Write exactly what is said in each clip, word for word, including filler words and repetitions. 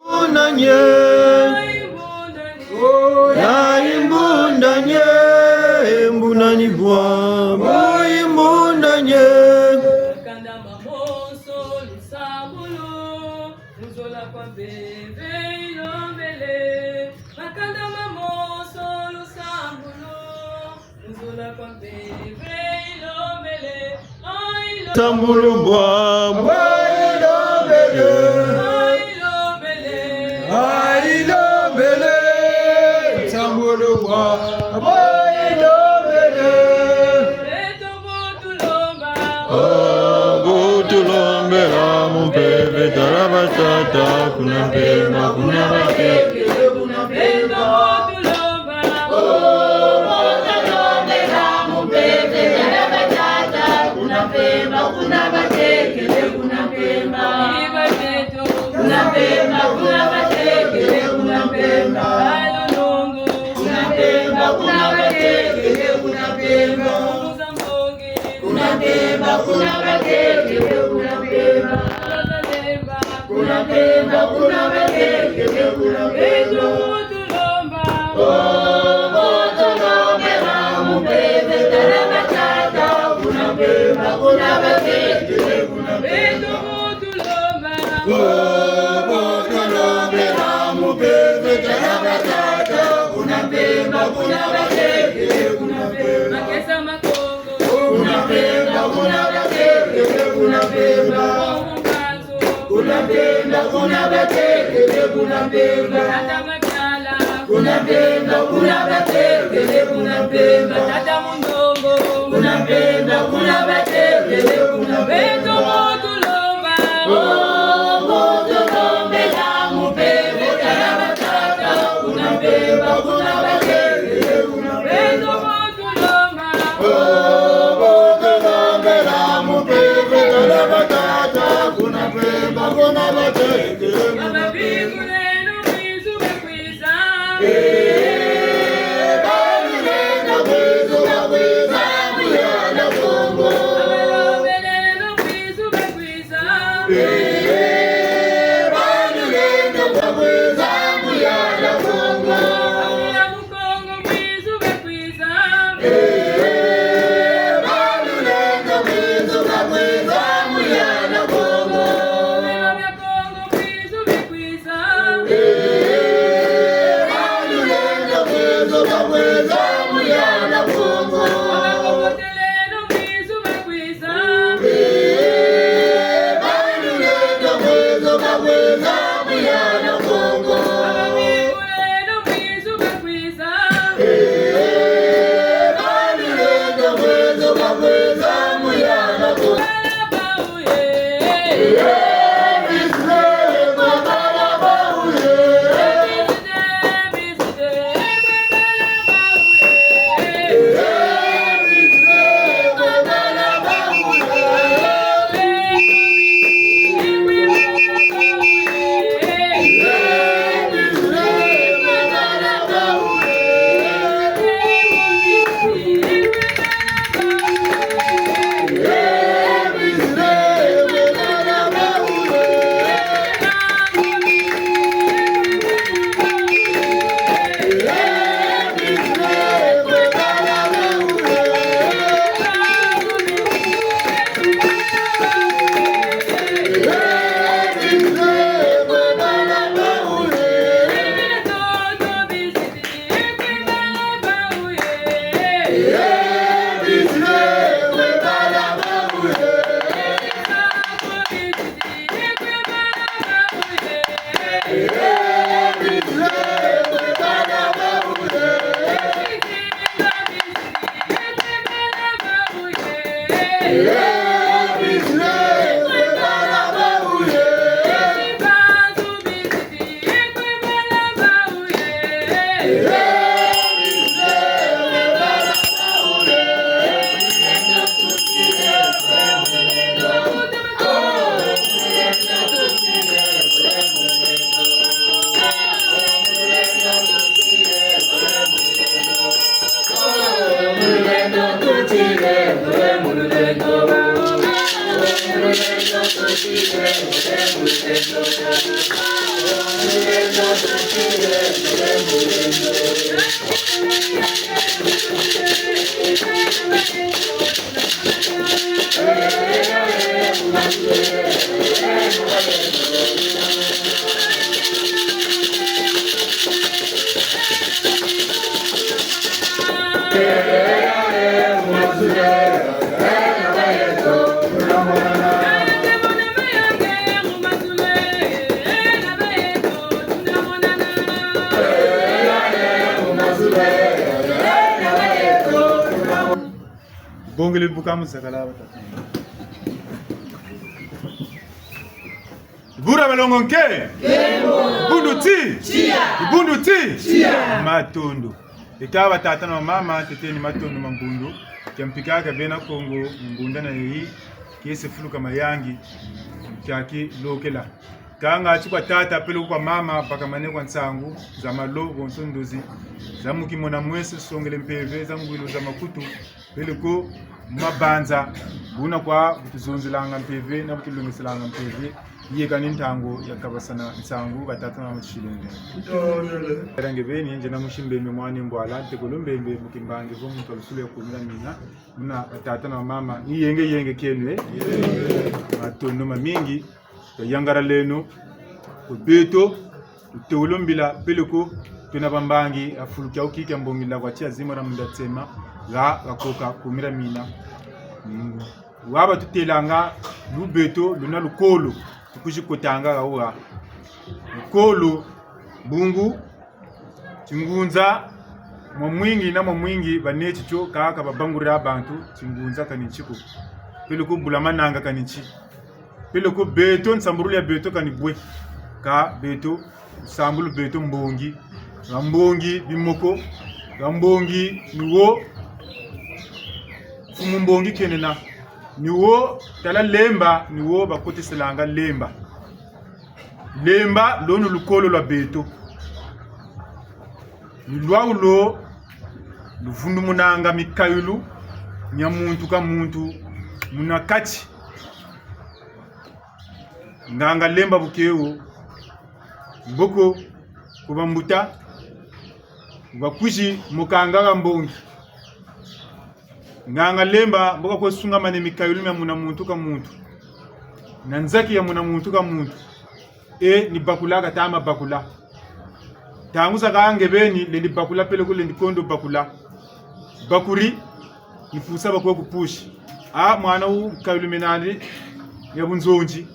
Mbundanye. Yayi mbundanye. Mbundanye bwa. Mboyi mbundanye. Makanda mamonso lusambulu, mu zola kwa mpeve yilombele. Makanda mamonso lusambulu, mu zola kwa mpeve yilombele. Nsambulu bwa, bwa yilombele. Ayilombele. Nsambulu bwa, bwa yilombele. Beto bu tulomba. Oh, bu tulombela mu mpeve, tala batata, kuna mpemba, kuna bateke. Beto bu tulomba. Oh, bu tulombela mu mpeve, tala batata, kuna mpemba, kuna bateke, kuna mpemba. Iba beto. Kuna mpemba, kuna bateke, kuna mpemba. Balongo. Kuna mpemba, kuna bateke, kuna mpemba. Kuna mpemba, kuna bateke, kuna mpemba. Kuna mpemba, kuna bateke, kuna mpemba. Oh, bu tulombela mu mpeve, tala batata, kuna mpemba, kuna bateke, kuna mpemba. Oh, bu tulombela mu mpeve, tala batata, kuna mpemba, kuna bateke, kuna mpemba. Makesa ma Kongo. Kuna mpemba, kuna bateke, kuna mpemba. Kongo mbanzo. Kuna mpemba, kuna bateke, kuna mpemba. Tata Mabiala. Kuna mpemba, kuna bateke, kuna mpemba. Tata Mundongo. Kuna mpemba, kuna bateke, kuna mpemba. Beto bu tulomba. Oh, bu tulombela mu mpeve, tala batata, kuna mpemba, kuna bateke, kuna mpemba. Beto bu tulomba. Oh, bu tulombela mu mpeve, tala batata, kuna mpemba, kuna bateke. Baba binguleno mwizu bakwiza. Eh, balulendo mwizu bakwiza, muyana Kongo. Baba lombeleno mwizu bakwiza. Eh, balulendo bakwiza, muyana Kongo. Kongo mwizu bakwiza. Eh, balulendo mwizu bakwiza, muyana Kongo. Bima bia Kongo mwizu bakwiza. Eh, balulendo mwizu bakwiza, muyana Kongo. Bakokoteleno mwizu bakwiza. Eh, balulendo mwizu bakwiza, muyana Kongo. Babinguleno mwizu bakwiza. Eh, balulendo mwizu bakwiza, muyana Kongo. Bala bau ye. Eh, bizile, bala bau ye. Bizile, bizile, bala bau ye. Eh, bizile, bala bau ye. Bongele buka mu zakala batata. Bura balongo nke. Bundu ti. Bundu ti. Matondo. Eka batata na bamama, tete ni matondo ma mbundu. Kia mpika ka bena Kongo, mbunda na yeyi, kiese fuluka mayangi, kiaki lokela. Kanga ti kwa tata, peleko kwa mama, bakamane kwa nsangu, za malo, bonso ndozi, za mu kimona meso, songele mpeve, za ngwilu, za makutu, peleko mabanza, buna kwa bu tuzonzelanga mpeve, na bu tulongeselanga mpeve, yeka ni ntangu ya kabasana nsangu, batata na bamama, tusilonge. Era nge beni, nge na musi Mbembe mwana Mbwala, ntekolo Mbembe, mu kimbangi, vo muntu wa lusulu ya kumira mina, muna batata na bamama, ni yenge yenge kieno, eh? Matondo mamingi. Tayangalaleno, kwe beto, tutewulo mbila, peleko, twena bambangi, ha fulu kiawu ki kia mbongi la kwa tia zimara munda tsema, ha, ha koka, kumira mina. Mm. Waba tutelanga, lu beto, luna lukolo, tukwizi kotanga ha wa. Lukolo, bungu, tingunza, mwa mwingi na mwa mwingi, baneti tio, kaka babangurira bantu, tingunza kani nti ko. Peleko bula mananga kani nti. Peleko beto, nsambululu ya beto kani bwe. Ka beto, nsambulu beto mbongi. Ha mbongi bimoko. Ha mbongi ni wo. Mfumu mbongi kenena. Ni wo, tala lemba, ni wo bakoteselanga lemba. Lemba, lo ni lukolo lwa beto. Ni lwawu lo luvundumunanga mikayulu mia muntu ka muntu muna kati. Nganga lemba bu ke wo, mboko ku bambuta, bakwizi mokanga ha mbongi. Nganga lemba, mbo kakwe sungamane mikayulu mia muna muntu ka muntu, na nzaki ya muna muntu ka muntu. E, ni bakula kata ma bakula. Ntangu zakaka nge beni, lendi bakula peleko lendi kondo bakula. Bakuri, ni pusa bakwe kupusi. A, mwana wu, mikayulu mie nandi, mia bunzonzi.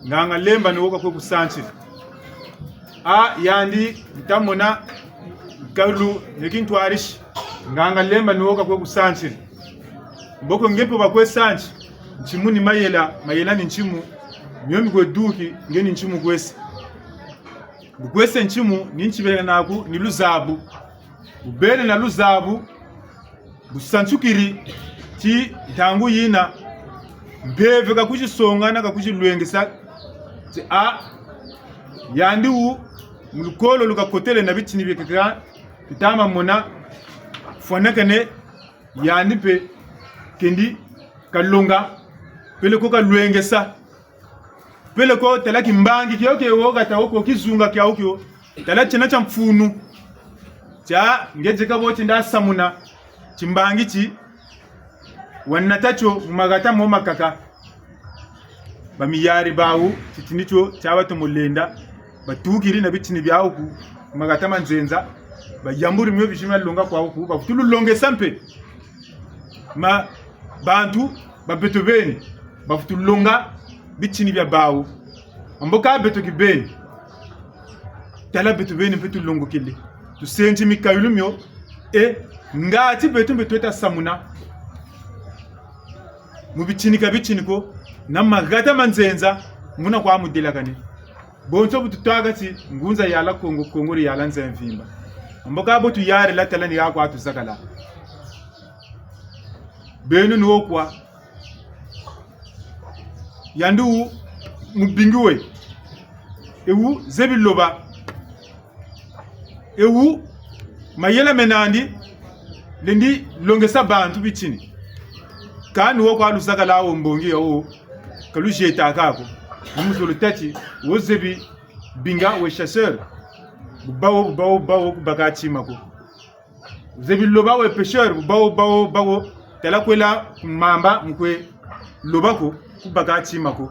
Nganga lemba ni wo kakwe kusansila. A, yandi, nta mona, mikayulu, mie kintwarisi. Nganga lemba ni wo kakwe kusansila. Mboko nge mpe bakwe sansi, ntimu ni mayela, mayela ni ntimu, mio mikwe duki, nge ni ntimu kwese. Bu kwese ntimu, ni ntibele naku, ni luzabu. Bu bele na luzabu, bu sansukiri, ti ntangu yina, mpeve kakwizi songa na kakwizi lwengesa, ti a, yandi wu, mu lukolo lu kakotele na bitini bie kaka, tuta ma mona, fwanakane, yandi mpe, kendi, kalonga, peleko kalwengesa. Peleko tala timbangi tiawu ti wo kata wo ko, tizunga tiawu tio. Tala tiena tia mfunu. Tia nge dieka bo ti nda samuna. Timbangi ti wanata tio mu mahata mo makaka. Bamiyari bawu, titini tio tia batomo lenda. Batukiri na bitini biawu ku mahata ma nzenza. Bayamburi mio bizima longa kwawu ku. Bavutu lulongesa mpe. Ma bantu ba beto beni, bavutu longa bitini bia bawu. Mbo ka beto kibeni. Tala beto beni mpe tulongokele. Tusenzi mikayulu mio, e, ngati beto mpe tweta samuna. Mu bitini ka bitini ko, na mahata ma nzenza, muna kwa mudelakane. Bonso bu tutâka ti ngunza yala Kongo, Kongo di yala nza ya mvimba. Mbo ka bo tuyarila tala ni ha kwa tuzakala. Beno ni wo kwa. Yandi wu mubingi we. E wu zebi loba. E wu mayela mie nandi lendi longesa bantu bitini. Kani wo kwa luzakala wo mbongi ya wo. ka luzietaka ko. Ni mu zolo tâ ti, wo zebi binga we chasseur, bu bâ wo, bu bâ wo, bu bâ wo ku baka tima ko. Zebi loba we pêcheur, bu bâ wo, bu bâ wo, bu bâ wo, tala kwela ku mamba mu kwe loba ko, ku baka tima ko.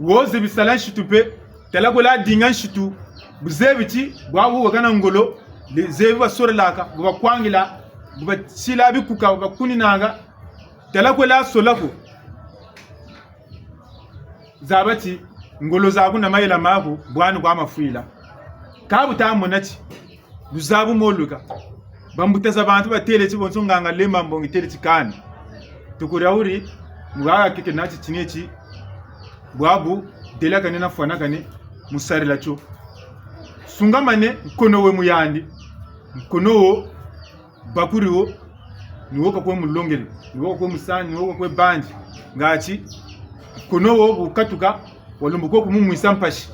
Wo zebi sala nsitu mpe, tala kwela dinga nsitu, bu zebi ti, bwabu weka na ngolo, le zebi basorelaka, bu bakwangila, bu basila bikuka, bu bakuninanga, tala kwela sola ko. Zaba ti, ngolo zaku na mayela maku, bwani kwa mafwila. Ka bu ta mona ti, luzabu mo lweka. Bambuta za bantu batêle ti bonso nganga Lemba Mbongi têle ti kani. Tukuria wuri, mu haha keke na ti tini ti, bwabu, delakane na fwanakane, mu sarila tio. Sungamane, nkono we mu yandi. Nkono wo, bakuri wo, ni wo kakwe mulongele, ni wo kakwe musangi, ni wo kakwe banzi. Ngati, nkono wo bu katuka, walumbu kwe ku mu mwisa mpasi.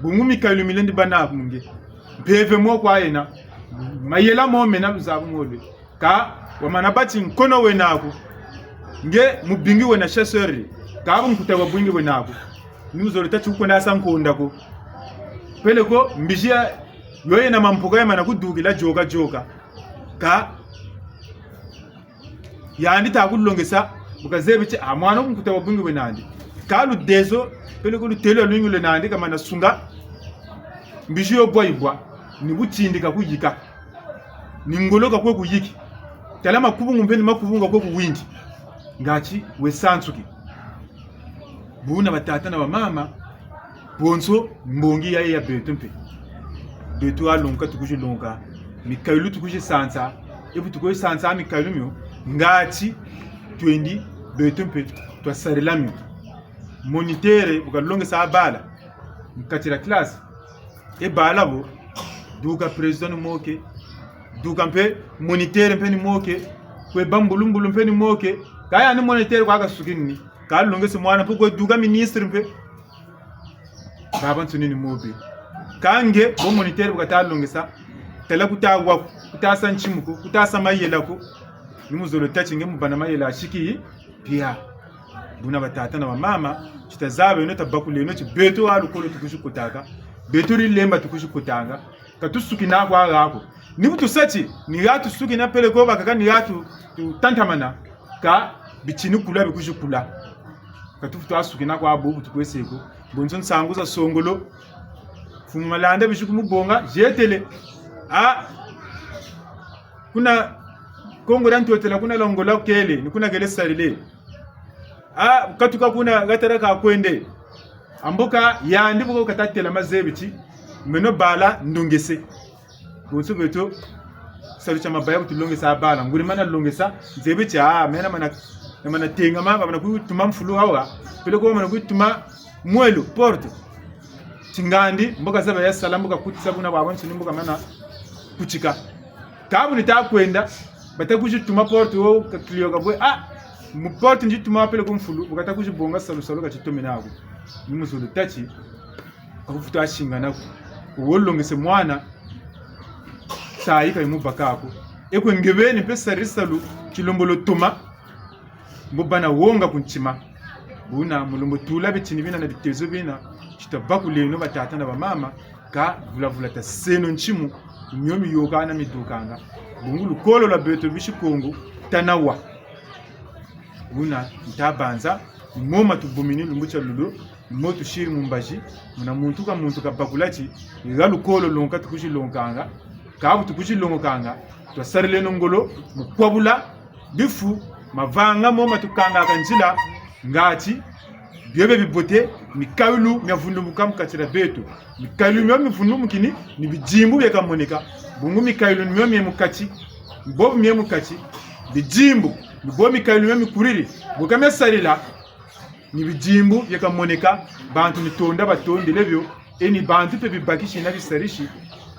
Bungu mikayulu milendi bâ naku mu nge. Mpeve mo kwa yena. Mayela mo mena luzabu mo lwe. Ka wamana bâ ti nkono wena naku. Nge mu bingi wena chasseur. Ka bu nkuta wa bwingi wena naku. Ni mu zolo tâ ti ku kwenda sa nkonda ko. Peleko mbizi ya, yo yena mampuka yamana kudukila yoka yoka. Ka yandi ta kulongesa, bu kazebi ti, ah, mwana ku nkuta wa bwingi we nandi. Ka ludezo, peleko lutêlo lwa lwingi lwe nandi, kamana sunga, mbizi yo bwa yibwa, ni bu tindika kuyika. Ni ngolo kakwe kuyiki. Tala makubungu mpe ni makubungu kakwe kuwindi. Ngati we sansuki. Buna batata na bamama, bonso mbongi yayi ya beto mpe. Beto ha longoka tukuzi longoka, mikayulu tukuzi sansa, e bu tukuzi sansa mikayulu mio, ngati twendi beto mpe twasarila mio. Moniteur bu kalongesa bala, mu kati dia classe, e bala bo, duka président ni mo ke, duka mpe moniteur mpe ni mo ke, kwe bâ mbulumbulu mpe ni mo ke, ka yandi moniteur kwa kasukini, ka longese mwana mpe kwe duka ministre mpe. Babansoni ni mo be. Ka nge, bo moniteur bu kata longesa, tala ku ta wa ko, ku ta sa ntimu ko, ku ta sa mayela ko, ni mu zolo tâ ti nge mu bâ na mayela asiki, pia. Buna batata na bamama, ti tazabeno, tabakuleno ti beto ha lukolo tukuzi kotaka, beto di Lemba tukuzi kotanga, ka tusukina kwa ha ko. Ni bu tusa ti, ni ha tusukina peleko bakaka ni ha tu, tutantamana, ka bitini kula bikuzi kula. Ka tufweti sukina kwa bubu tukwese ko. Bonso nsangu za songolo. Mfumu Malanda bizi ku mu bonga, zietele. Ah, kuna Kongo dia Ntotela, kuna Longola kele, ni kuna kele sarile. Ah, katuka kuna gatara ka kwende. Amboka yandi buko kata têla mazebi ti, meno bala ndongese. Bonso beto, salu tia mabaya bu tulongesa bala. Nguri mana longesa, nzebi ti, ah, meno mana, mana tengama, mana kutuma mfulu hawa. Peleko mana kutuma mwelo, porte. Tingandi, mboka zaba ya sala, mboka kutisa buna bwabansoni mboka mana kutika. Ka bu ni ta kwenda, bata kuzi tuma porte wo, ka client kabwe, ah, mu porte nzi tuma peleko mfulu, bu kata kuzi bonga salu salu ka titomene ko. Ni mu zolo tâ ti, ka kufweti singana ko. Wo longese mwana, sa yika yi mu baka ko. E kwe nge beni mpe sarila salu, tilembolo toma. Mbo bâ na wonga ku ntima. Buna, mu lembo tula bitini bina na bitezo bina, ti tabakuleno batata na bamama, ka vula vula taseno ntimu, mio miyôka na midukanga. Bungu lukolo lwa beto bisi Kongo, tana wa. Buna, nta banza, mo ma tubumini lumbu tia lulu, mo tusiri mu mbazi, muna muntu ka muntu kabakula ti, ha lukolo longoka tukuzi longokanga, ka bu tukuzi longokanga, twasarileno ngolo, mu kwabula, bifu, mavanga mo matukangaka nzila, ngati, bio bia bibote, mikayulu miavundumuka mu kati dia beto. Mikayulu mio mivundumukini, ni bidimbu bia kamoneka. Bungu mikayulu ni mio mie mu kati, bobu mie mu kati, bidimbu, ni bo mikayulu mio mikuriri, bu ka miasarila, ni bidimbu bia kamoneka, bantu ni tonda batondele bio, e ni bantu mpe bibakisi na bisarisi,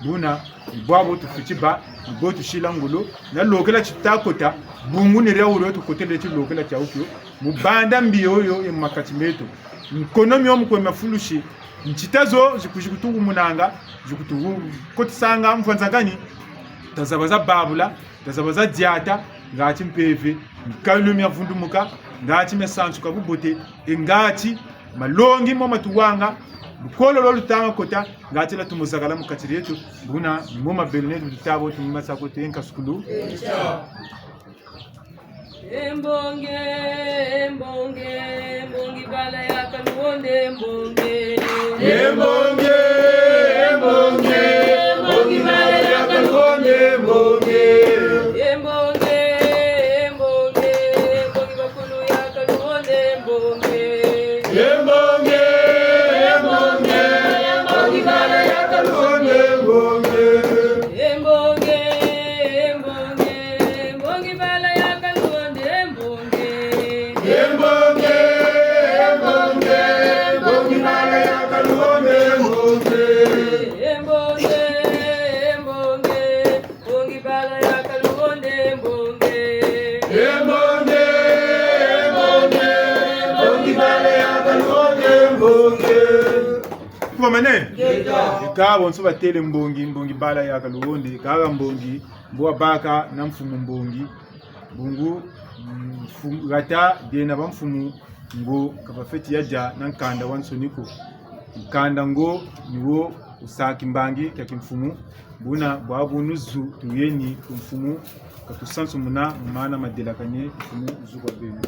buna, ni bwabo tufweti bâ, ni bo tusila ngolo, na lokela ti tuta kota, bungu ni dia wurio tukotele ti lokela tia wukio, mu banda mbi yoyo ye mu makati meto. Nkono mio mu kwe mafulusi, ntita zo zikuzi kutukumunanga, zikutukotisanga mvwanzakani, tazaba za babula, tazaba za diata, ngati mpeve, Nkalu mia vundumuka, ngati mia sansuka bubote, e ngati malongi mo matuwanga, lukolo lo lutanga kota, ngati lwa tumo zakala mu kati dieto, buna, mo mabele neto tutabo, tumima sa kote, e nkasukulu. E mbongi, e mbongi, e mbongi bala ya kaluhonde, e mbongi. E mbongi, e mbongi, e mbongi bala ya kaluhonde, e mbongi. E mbongi, e mbongi, e mbongi bakulu ya kaluhonde, e mbongi. E mbongi, e mbongi, e mbongi bala ya kaluhonde, e mbongi. E mbongi, e mbongi, e mbongi bala ya kaluhonde, e mbongi. E mbongi, e mbongi, e mbongi bala ya kaluhonde, e mbongi. E mbongi, e mbongi, e mbongi bala ya kaluhonde, e mbongi. E mbongi, e mbongi, e mbongi bala ya kaluhonde, e mbongi. Tuwamane? Ngeta. Eka bonso batêle mbongi, mbongi bala ya kaluhonde, kaka mbongi, mbo wabaka na mfumu mbongi. Bungu, mm, mfumu, hata diena ba mfumu ngo ka bafweti ya dia na nkanda wansoni ko. Nkanda ngo ni wo wusa kimbangi kia kimfumu, buna bwabu nuzu tuyeni ku mfumu, ka tusansumuna mu mana madelakane, mfumu zu kwa beno.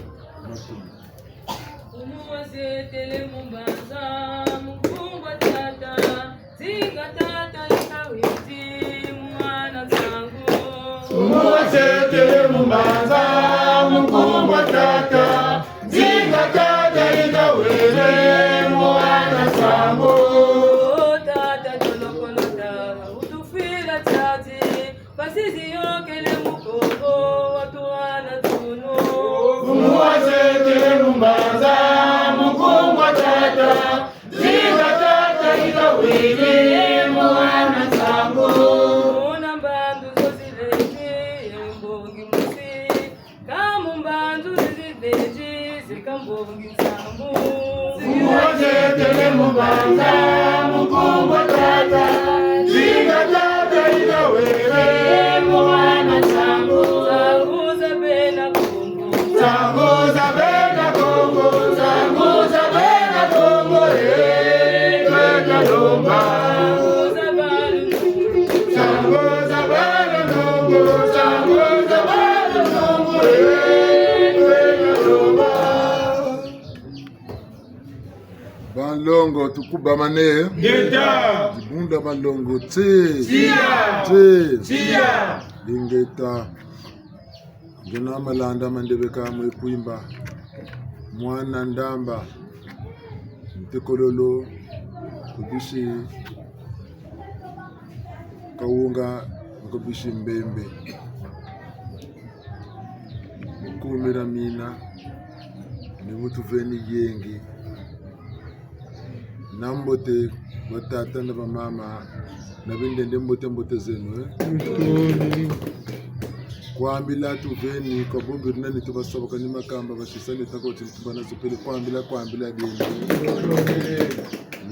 Mfumu wazetele mu mbanza, mu nkumbu a tata, zinga tata yika wele mwana nsangu. Mfumu wazetele mu mbanza, mu nkumbu a tata, zinga tata yika wele mwana nsangu. O tata tolokolota, wutufwila tiati, mpasi ziyôkele mu Kongo, watuhana tunu. Mfumu wazetele mu mbanza, mu nkumbu a tata, zinga tata yika wele mwana nsangu. Muna mbandu zo zilendi, e mbongi mosi, ka mu mbandu zilendi, zeka mbongi nsambu. Mfumu wazetele mu mbanza, mu nkumbu a tata, zinga tata yika wele mwana nsambu. Nsangu za bena Kongo. Nsangu za bena Kongo, nsangu za bena Kongo, eh, tweka lomba. Nsangu za bana. Nsangu za bana Kongo, nsangu za bana Kongo, eh, tweka lomba. Banlongo, tukubamane. Ngeta. Dibundu dia banlongo, tse. Tia. Tse. Tia. Ingeta. Ngena Malanda ma Ndebeka mwe Kwimba. Mwana Ndamba. Ntekololo. Ku bisi Kawunga, ku bisi Mbembe. Mu kumi dia mina, ni mu tuveni yenge. Na mbote, batata na bamama, na bindende mbote mbote zeno, eh? Kwambila tuveni, kwa bobi rina ni tubasabaka ni makamba, basisa ni tako ti tubana zupele, kwambila, kwambila bieni.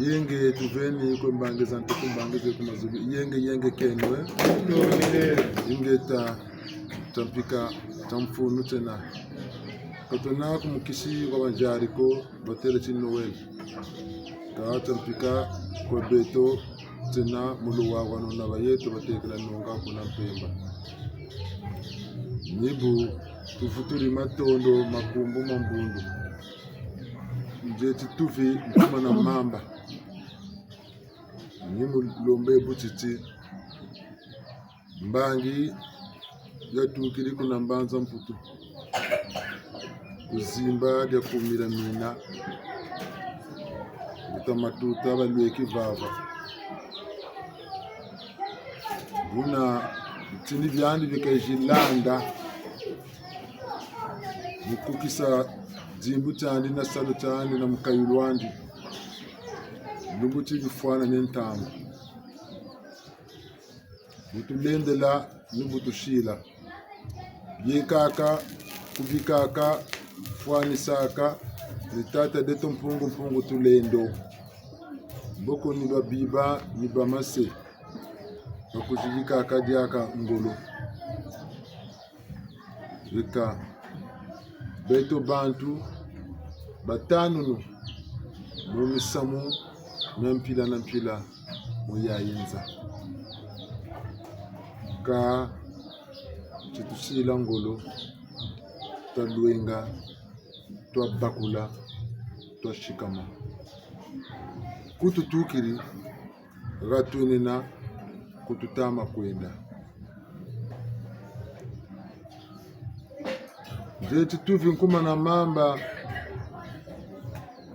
Yenge tuveni, kwe mbangi za ntoto, mbangi ze ku mazulu, yenge, yenge keno, eh? Ingeta, tia mpika, tia mfunu tiena. Ka twena ku mukisi kwa banzari ko, batêle ti Noël. Ka tia mpika kwe beto, tiena mu luwawanu na bayeto batekela nunga kuna mpemba. Ni bu tuvutuli matondo, makumbu ma mbundu. Nzeti tuvi nkuma na mamba. Ni mu lombe butiti. Mbangi yatukiri kuna Mbanza Mputu. Ku zimba dia kumi dia mina. Mbuta Matuta balweki vava. Buna bitini biandi bikezi landa. Mu kukisa dimbu tiandi na salu tiandi na mukayulu andi. Lumbu ti bifwana ne ntangu. Bu tulendela ni bu tusila. Biekaka, kubikaka, fwanisaka, ni tata dieto Mpungu Mpungu Tulendo. Mboko ni babiba, ni bamase. Bakuzibikaka diaka ngolo. Bika. Beto bantu batanunu mu misamu mia mpila na mpila mu yayi nza. Kâ ti tusila ngolo, twalwenga, twabakula, twasikama. Ku tutukiri, ha twenina ku tutama kwenda. Ndieti tuvi nkuma na mamba,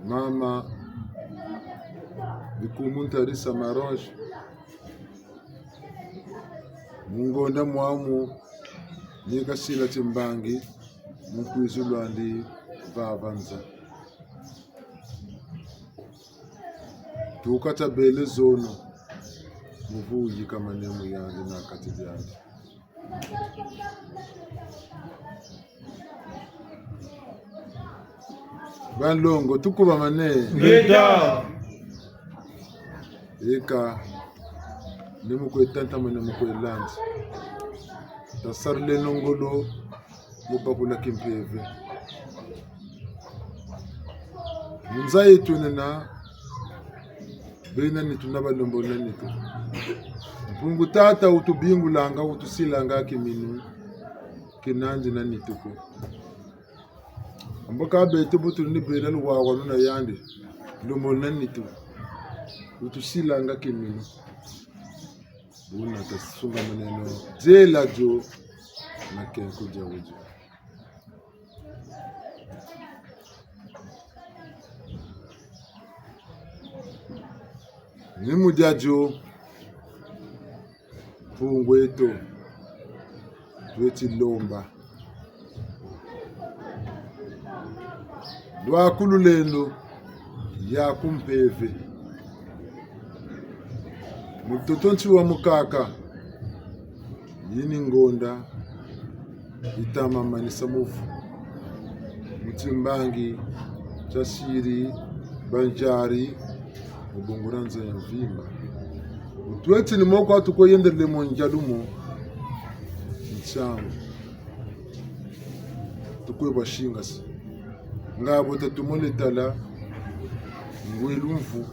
mama Bikumu Ntarisa Maronge, mu ngonda mwamu, ni kasila timbangi mu kwizu lwandi vava nza. Tuka tabele zono, muvu yika manemu yandi na kati diandi. Banlongo, tukubamane. Ngeta. Eka, ni mu kwe tantamana, mu kwe landi. Tasarileno ngolo, mu bakula kimpeve. Mu nza yi twenina, bena nitu na balembolo na nitu. Mpungu Tata wutubingulanga, wutusilanga kiminu, kena nandi na nitu ko. Ambo ka beto bu tuli ni bela luwawanu na yandi, lembolo na nitu, wutusilanga kiminu. Buna tasungamaneno diela dio na kenku diawu dio. Ni mu dia dio, Mpungu eto, tweti lomba lwakululendo, yaku mpeve. Mutoto nti wa mukaka, yi ni ngonda yitama manisa muvu. Mu timbangi tia siri, banzari, mu bungu dia nza ya mvimba. Tweti ni mo kwa tukwe yendelele mo nzalu mo, nsangu. Tukwe basingasa. Nga bo tatumo le tala, ngwilu mvu,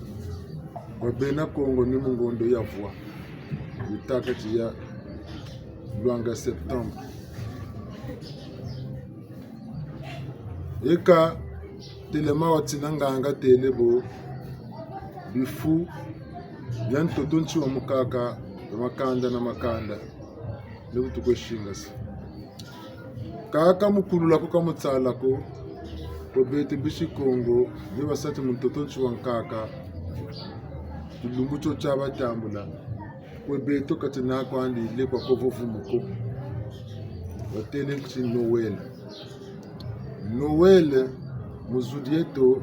kwa bena Kongo ni mu ngondo ya vwa. Yitaka ti ya lwanga septembre. Eka, telama watina nganga têle bo, bifu bia ntoto nti wa mukaka, bia makanda na makanda. Ni bu tukwe singasa. Kaka mu kulula ko, ka mu tsala ko, kwe beto bisi Kongo, ni basa ti mu ntoto nti wa nkaka, tilumbu tio tia batambula, kwe beto ka tena kwandi lekwa ko vo vumu ko. Batêle ti Noël. Noël, mu zu dieto,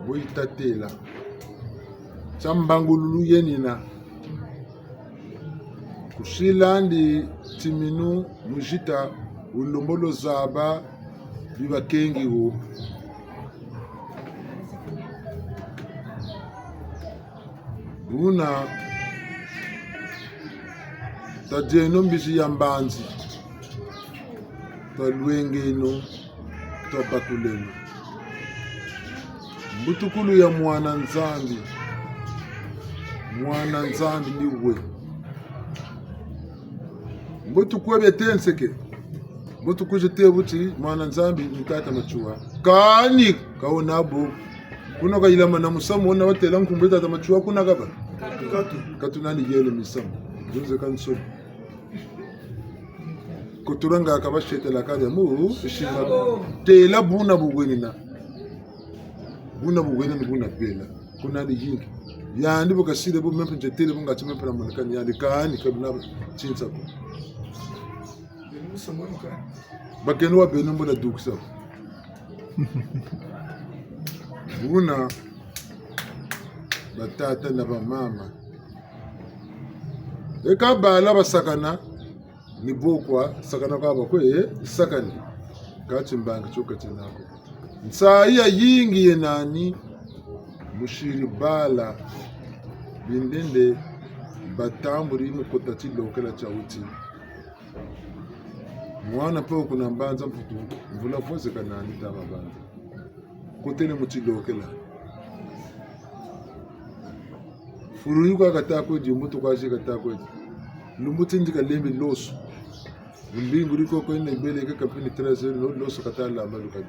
bu yitatêla. Tia mbangululu yenina. Kusila ndi timinu mu zita, wulembolo zaba bi bakengi wo. Buna, tadieno mbizi ya mbanzi, talwengeno, tabakuleno. Mbutukulu ya mwana Nzambi. Mwana Nzambi ni we. Mbo tukwe bia tenseke. Mbo tukwizi tê bu ti mwana Nzambi ni tata Matsoua. Kani, ka wena bo. Kuna kayilama na musamu, wena watêla nkumbu ya tata Matsoua kuna kabâ. Katu. Katu nani yele misamu. Nzonzeka nsoni. Kuturanga ka basetela kale mu, singa. Têla buna bu wenina. Buna bu wenina ni buna bela. Kuna ni yingi. Yandi bu kasile bu meno mpe nzetele bu ngati meno mpe na moneka ni yandi kani ka buna tinsa ko. Bakeno wa beno mbo na dukisa. Buna batata na bamama. Eka bala basakana, ni bo kwa sakana kwa bakwe, eh, sakani. Kati mbangi tio kati nako. Nsayi yayingi ye nani, musiri bala, bindende batambuli mu kota tilokela tia wuti. Mwana mpe kuna mbanza Mputu, mvula vwazeka nani tama banza. Kotele mu tilokela. Fulu yuka kata kwedi, mbutu kwa zi kata kwedi. Lumbu tindi kalembi loso. Lumbingu liko kwenda mbele ke kampini treize heures, lo-, loso kata lamba lukadi.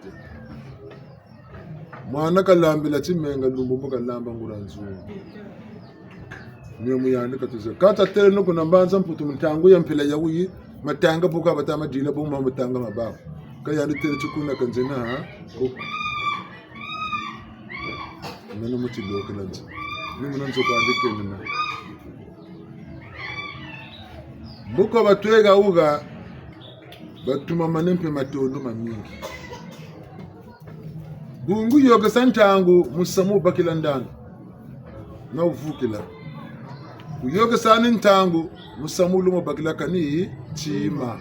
Mwana kalambila timenga, lumbu mbo kalamba nguria nzungu. Mio mu yandi katuze. Kata tele no kuna mbanza Mputu mu ntangu ya mpila ya wuyi, matanga buka bata madila bo ma matanga mabaku. Ka yandi tele tikuna kanzena, ha? Meno mu tilokela nze. Ni muna nzo kwa dikeni na. Mbuko batwega wuga, batumamane mpe matondo mamingi. Bungu yôkesa ntangu, musamu wubakila ndani. Na wuvukila. Kuyôkesa ni ntangu, musamu wuluma wubakila kani tima.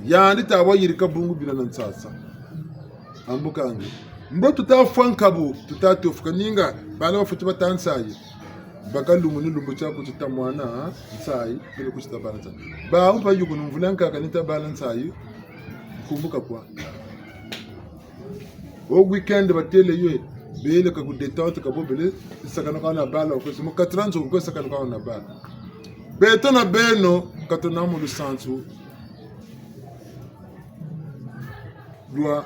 Yandi ta wa yirika bungu bina na nsasa. Ambukangi. Mbo tuta fwa nkabu, tuta tofuka ninga, bala bafweti bata nsayi. Baka lumbu ni lumbu tia kuti ta mwana nsayi, bele kuti ta bala nsayi. Bawu mpe yuku ni mvula nkaka ni ta bala nsayi, nkumbuka kwa. Au week-end batele yo, bele ka ku détente ka bo bele, sakana kwa na bala, ko si mu quatre ans ko sakana kwa na bala. Beto na beno, ka tuna mu lusansu lwa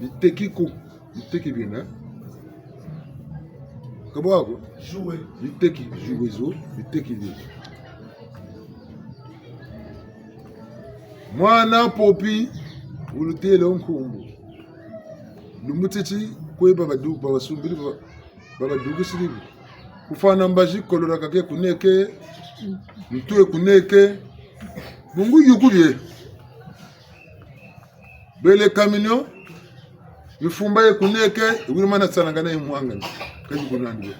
biteki ko, biteki bina. Ka bwa ko? Jouer. Biteki, jouer zo, biteki bina. Mwana Popi, wulutele wo nkumbu. Lumbu titi, kwe babadu-, babasumbiri, ba-, babadukisiri. Kufwana mbazi, kolora kake kuneke, ntwe kuneke. Bungu yuku bie. Bele camion, mifumba ye kuneke, wiri mana tsanangana ye mwangani. Kazi kunandi bie.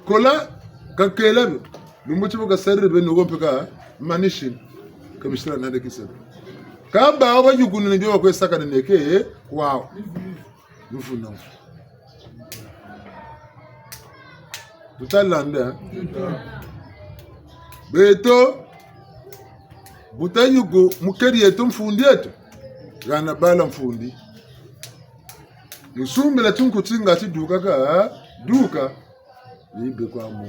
Kola, kakela bie. Lumbu ti bo kasariri beno ko mpe ka manishini. Ka bisira nande kisebe. Ka bawu bayukuni ni bio bakwe sakana neke, eh, kwawu. Mfuna mfu. Tuta landa, eh? Beto, bu ta yuku mukeri yeto mfundi yeto. Hana bala mfundi. Musumbila tinkuti nga ti duka ka, duka. Ni be kwa mo.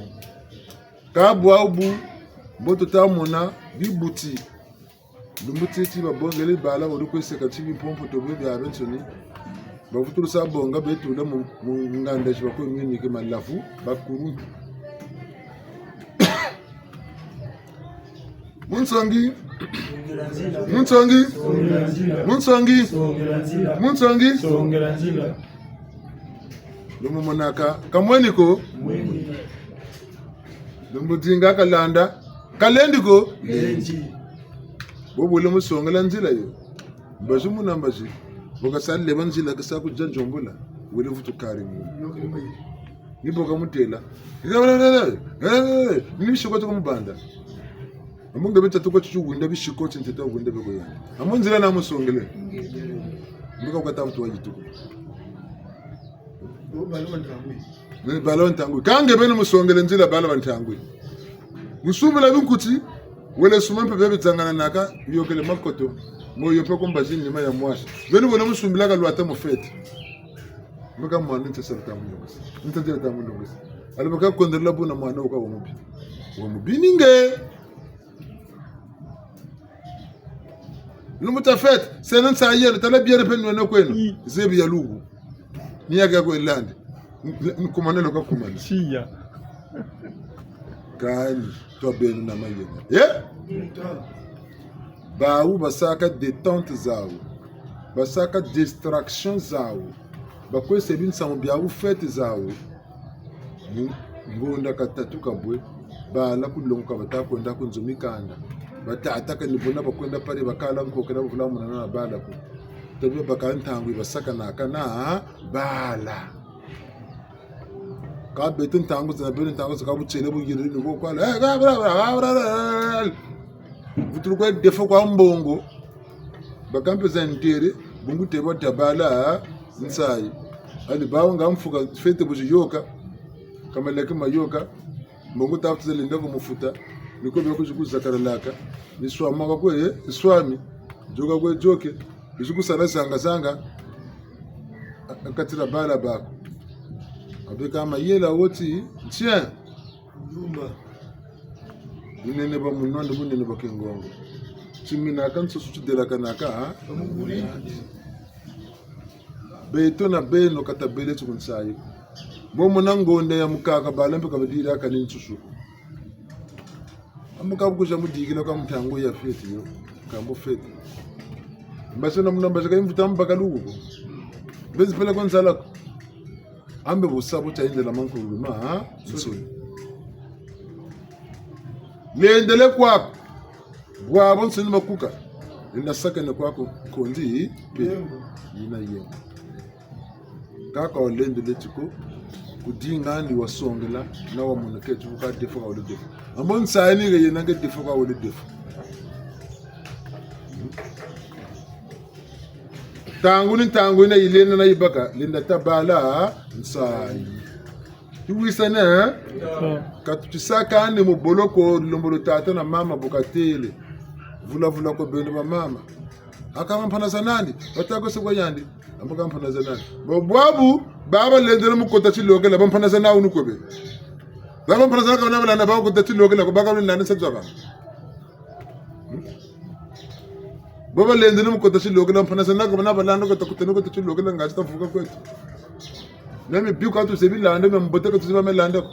Ka bwawu bu, mbo tuta mona, bibuti. Lumbu titi babongele bala, bodi kwe seka ti bimpompo to bwe biabiansoni. Bavutulusa bonga betula mu, mu nganda zi bakwe minike malavu, bakuluntu. Munsongi. Munsongi. Munsongi. Munsongi. Lumbu monaka, kamweni ko. Lumbu dinga kalanda, kalendi ko. Bo bole musongela nzila yo. Mbazi muna mbazi. Bo kasa leba nzila kasa kudia nzombola. Wele vutu kari mu. Ni bo kamutela. Ni bishikoti ko mubanda. Amu nge beta tuko tutu winda bishikoti ntete winda beko yani. Amu nzila na musongele. Mbuka kwa tafutu wa yituko. Ni bala wa ntangwi. Ka nge beni musongele nzila bala wa ntangwi. Musumbila binkuti, wele suma mpe bebe zangana naka, yokele makoto, mo yo mpe ku mbazi nima ya mwasi. Beni wele musumbila ka lwata mu fête. Mbuka mwana nte sala ta mulongesa. Nte sala ta mulongesa. Alibaka kondela buna mwana wuka wa mubi. Wa mubi ni nge. Lumbu ta fête, sena nsayi yeno, tala bière mpe nwena kweno. Mm. Zebi ya lugu. Ni yaka kwe landi. N-, n-, nkumana lo kakumana. Siya. Kani, twa beno na mayela. Eh? Bawu basaka détente zawu. Basaka distraction zawu. Bakwe sa binsamu biawu fête zawu. Mu-, ngonda katatu kabwe, bala ku longoka bata kwenda ku nzo mikanda. Batata ka ni bona bakwenda pari bakala nkokela bavula muna na bala ko. Tabi baka ntangwi basakanaka na bala. Ka beto ntangwi zina beno ntangwi zaka butiele buyiriri ni ko kwala. Eh, ka bra, bra, bra, bra, bra. Vutulu kwa defo kwa mbongo. Baka mpe za ntere, bungu te bata bala nsayi. Ali bawu nga mfuka fête bu zi yôka, ka malaki mayoka, mbongo tafuta za lenda ku mufuta, Ni ko bia kuzi kuzakaralaka. Ni swama ka kwe, eh, swami. Dioka kwe dioke. Bizi kusala zanga-zanga. A, a kati dia bala baku. Abeka mayela wo ti, tiens. Ndumba. Bunene bwa munwa ndi bunene bwa kingongo. Timinaka nsusu tidelakanaka, ha? Beto na beno ka tabele ti ku nsayi ko. Bo mona ngonda ya mukaka bala mpe ka badilaka ni nsusu ko. Ambu ka bu kwiza mudikila kwa ntangu ya fête yo. Kambo fête. Mbazi na muna mbazi ka yi mvutu mubaka luku ko. Bezi pele kwa nzala ko. Ambe bu sa bu tayendela mankululu ma, ha? Nsoni. Lendele kwaku. Bwabwansoni makuka. Lenda sakana kwaku kondi pe. Yina yena. Kaka walendele ti ko, ku dinga ndi wasongela, na wamona ke ti bu ka défaut ka wele défaut. Ambo nsayi ni ke yena ke défaut ka wele défaut. Ntangu ni ntangu yina yilenda na yibaka, lenda tabala nsayi. Tuwisane, eh? Ka tutisaka ni mu boloko, lembolo tata na mama bu katele. Vula-vula kwe beno bamama. Aka bampana za nani? Batâ ko se kwa yandi. Ambo ka bampana za nani? Bo bwabu, baba lendele mu kota tilokela, bampana za nawu ni kwe be. Baba bampana za nawu ka bana balanda ba kota tilokela, ko baka lenda ni sa zaba. Bo balendele mu kota tilokela, bampana za nawu ka bana balanda kota kota ni kota tilokela, ngati tavuka kweto. Meme biu ka tuzebi landa, meme mbote ka tuzebi meme landa ko.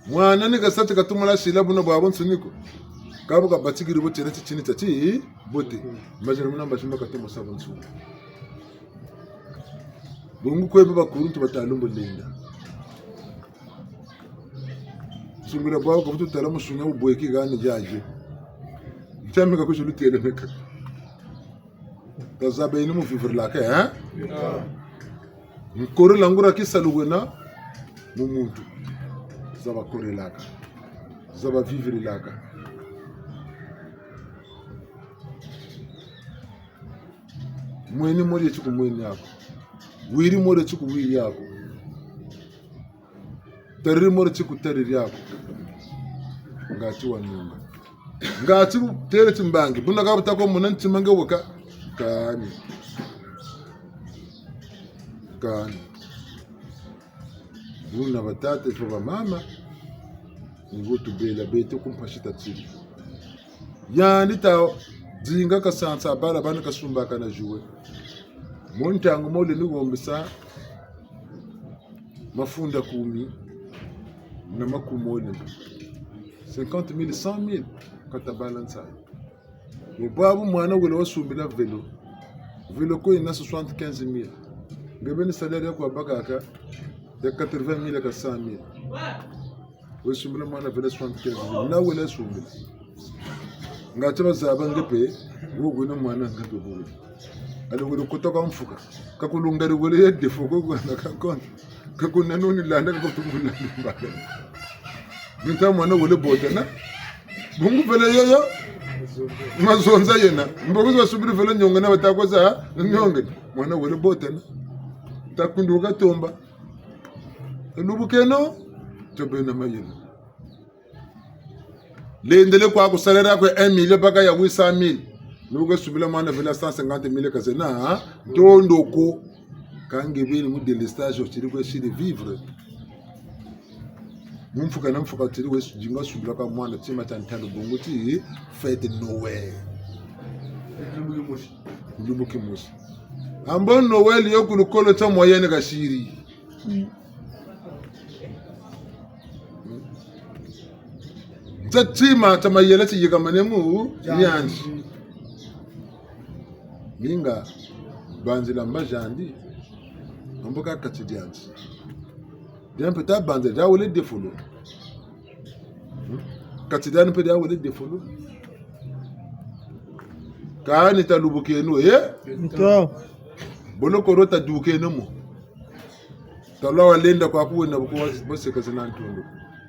Mwana ni kasa ti katumula sila buna bwabwansoni ko. Ka bu kabatikiri bo tiena titini tia tibote. Mbazi na muna mbazi mba katuma sa bwansoni. Bungu kwe bo bakuluntu bata lembo lenda. Sungula bwabu ka butu tala musuni wubweki kani yaye. Ntiamika kwizi lutele meka. Kazaba yini mu vivre laka, hein? Nkorela nguria kisalu wena mu muntu. Zaba korelaka. Zaba vivre laka. Mweni mori tiku mweni aku. Wiri mori tiku wiri aku. Tariri mori tiku tariri aku. Ngati wanunga. Ngati tele timbangi. Buna ka buta ko mona ntima nge weka. Kani. Kani. Buna batata ifo bamama. Ni bo tubela beto ku mpasi tatiri. Yandi ta dinga kasansa bala bana kasumbaka na jouer. Mu ntangu mo lendi wombesa mafunda kumi na makumi mole. Cinquante mille, cent mille, kata bala nsayi. Bo bwabu mwana wele wasumbila vélo. Vélo ko yina soixante-quinze mille. Nge beni salaire yaku wabakaka ya quatre-vingt mille ka cent mille. Wele sumbila mwana vélo soixante-quinze mille. Na wele sumbila. Ngati bazaba nge mpe, wo wena mwana nge mpe bo wele. Allez wele kota kwa mfuka. Ka kulungari wele ya défaut ko kwa na ka compte. Ka kuna nuni landa ka kutumbula mbala. Minta mwana wele botana. Bungu vélo yoyo. Mazonza yena. Mbo kwizi wasumbiri vélo nyongena bata kwiza nyongena. Mwana wele botana. Ta kundu ka tomba. Lubukeno. Tobena mayela. Lendele kwaku salaire yaku un million baka ya huit cent mille. Ni bu kwe sumbila mwana vélo cent cinquante mille ka zena, ha? Ntondo ko. Ka nge beni mu délestage otiri kwe siri vivre. Mu mfuka na mfuka otiri we dinga sumbila kwa mwana tima tia ntalu bungu ti fête Noël. Lumbu kimosi. Ambo Noël yo ku lukolo tia moyenne kasiri. Nza tima tia mayela tiyikamane mu yandi. Minga banzila mbazi andi. Ambo ka kati diandi. Dia mpe ta banzila dia wele defolo. Hmm? Kati diandi mpe dia wele defolo. Kani talubukeno, eh? Nto. Boloko dio tadukeno mo. Tala walenda kwaku wena buku wa-, baseka zena ntondo.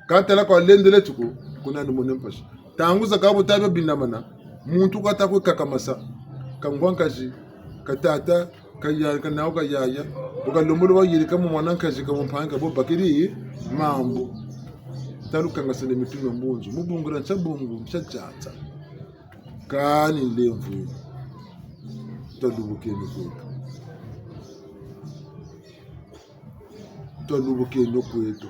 Ka tala kwa lendele tiku, kuna ni mone mpasi. Ntangu zakaka bu tabia binamana, muntu kwa ta kwe kakamasa, ka ngwa nkazi, ka tata, ka ya-, ka nawu ka yaya, Bu kalembolo wa yirika mu mwana nkazi ka mu mpangi ka bo bakiri mambu. Talu kangasene mitu mia mbunzu. Mu bungu dia ntia bungu, ntia diata. Kani nlemvo. Twalubukeno kweto. Twalubukeno kweto.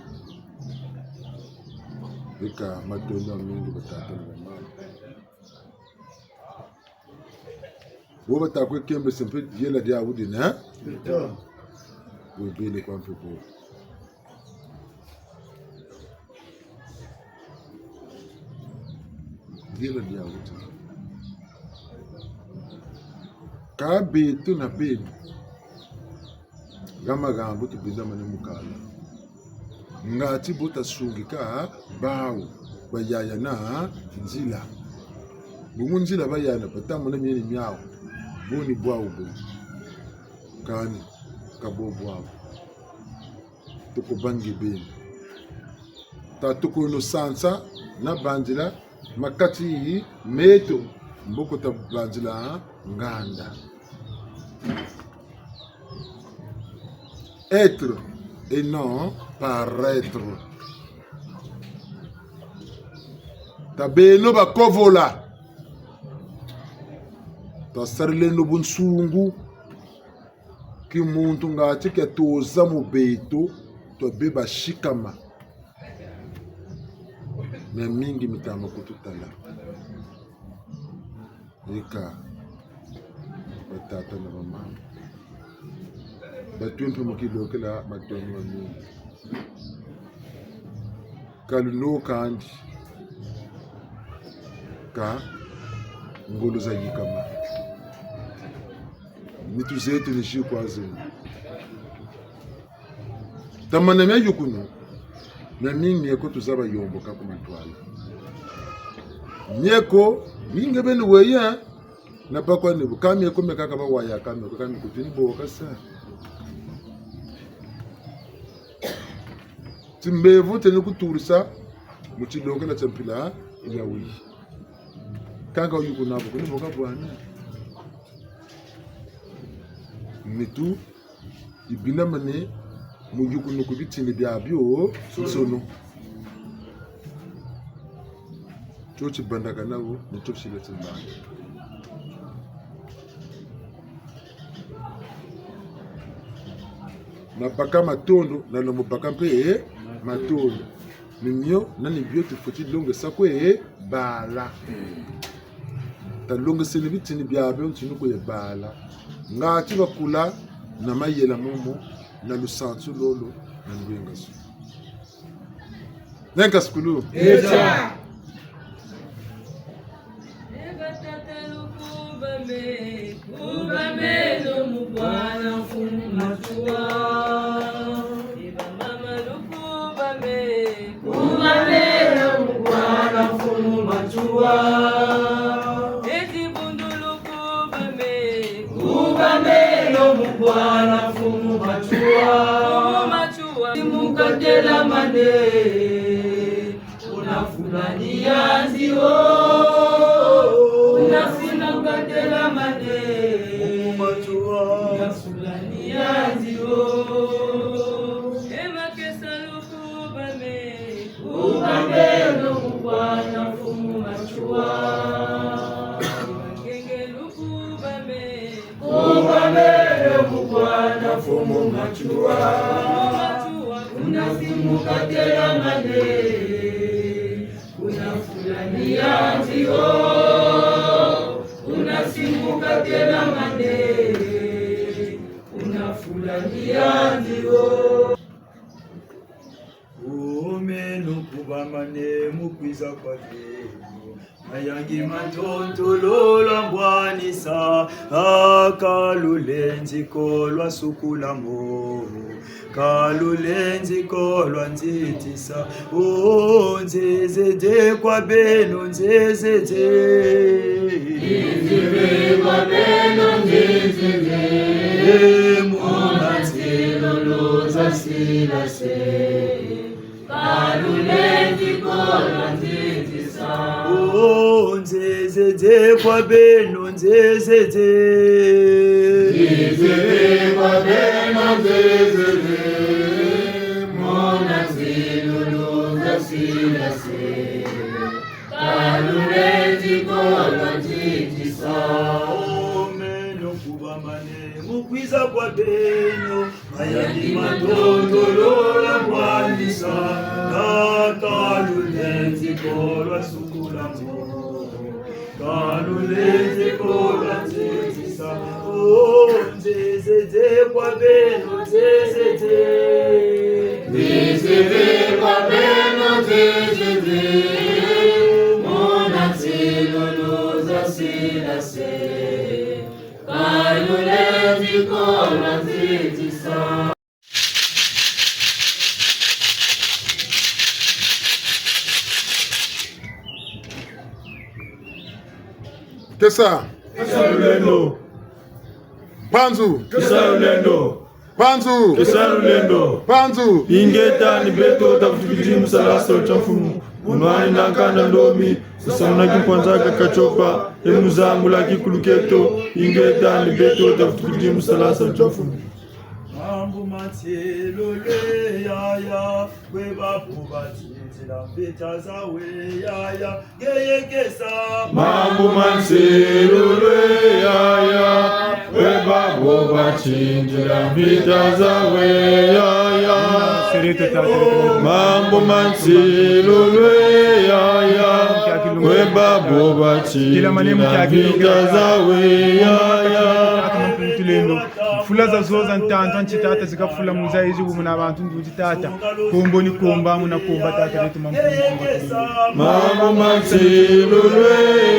Eka matondo mamingi batata na bamama. Bo bata kwe kembese mpe yela diawu dina, eh? Webele kwa mpe bo. Yela diawu dina. Ka beto na beno. Nga magambu tubindamane mu kala. Ngati bu tasungika bawu bayayana nzila. Bungu nzila bayayana, batamona mieni miawu. Boni bwawu bo. Kani, ka bo bwawu. Tukubangi beni. Ta tukuno sansa na banzila makati meto, mboko tabanzila nganda. Être et non paraître. Ta beno bakovola. Tasarileno bunsungu. Kimuntu ngati kia toza mu beto, twabeba sikama. Miamingi mitama kututala. Eka, batata na bamama. Batwimpe mu kilokela matondo mamingi. Ka luno kandi ka ngolo zayikama. Nitu zeto ni zikwa zeno. Tamana miayukunu, miamingi mieko tuzaba yomboka ku mantwala. Mieko, mingi beni weya, na bakwa ni bu, ka mieko miakaka bawaya, ka mieko, ka mieko tuni boka sa. Timbevo teni kuturisa mu tilokela tia mpila ya wiyi. Kanga wuyukuna bo, kuni boka bwana. Nitu ibinamane mu yukunu ku bitini biabio nsono. Tio tibandakana wo, ni tio tisila timbanda. Nabaka matondo, nalombo baka mpe, eh, matondo. Ni mio, na ni bio tufweti longesa kwe, eh, bala. Talongeseni bitini biabio ntinu kwe bala. Ngati bakula na mayela momo, na lusansu lolo, na lwengasu. Neka sukulu. Eta. Eba tata lukubame, kubameno mu bwana mfumu Matsoua. Eba mama lukubame, kubameno mu bwana mfumu Matsoua. Eti bundu lukubame, kubameno mu bwana mfumu Matsoua. Mfumu Matsoua. Mukatelamane, kuna fula ni yandi o. Kuna fula mukatelamane, kuna fula ni yandi o. E makesa lukubame, kubameno mu bwana mfumu Matsoua. Makenge lukubame. Kubameno mu bwana mfumu Matsoua. Kuna fula mukatelamane, kuna fula ni yandi o. Kuna fula mukatelamane, kuna fula ni yandi o. Kubameno kubamane mu kwiza kwa beno. Mayangi ma ntontolo lwa mbwanisa, a ka lulendi ko lwa sukula mo, ka lulendi ko lwa nzitisa. O nzezede kwa beno nzezede. Nzezede kwa beno nzezede. E muna nsilulu za sila se. Ka lulendi ko lwa nzitisa. O nzeze Nzezele kwa beno, nzezele. Nzezele kwa beno, nzezele. Mona nsilulu za sila se. Ka lulendi ko lwa ntitisa. O meno kubamane mu kwiza kwa beno. Mayandi ma ntondolo lwa mbwandisa. Ka lulendi ko lwa sukula mo. Ka lulendi ko lwa ntitisa. O nzezele kwa beno, nzezele. Nzezele kwa beno, nzezele. Mona nsilulu za sila se. Ka lulendi ko lwa ntitisa. Kesa. Kesa lulendo. Mpanzu. Kesa lulendo. Mpanzu. Kesa lulendo. Mpanzu. Ingeta, ni beto tavutukidi mu sala salu tia mfumu. Mu nwanina nkanda ndombi, sasamuna kimpwanza kia katiopa, e mu zangula kikulu kieto. Ingeta, ni beto tavutukidi mu sala salu tia mfumu. Mambu ma nsilulu yaya, kwe babo batindila mvita zawe yaya, ngeye kesa. Mambu ma nsilulu yaya, kwe babo batindila mvita zawe yaya. Mambu ma nsilulu yaya, kwe babo batindila mvita zawe yaya. Mfula zazo za ntantu nti tata zikafula mu zayizi bu muna bantu nduzi tata. Kombo ni komba, muna komba tata beto mampungu. Mambu ma nsilulu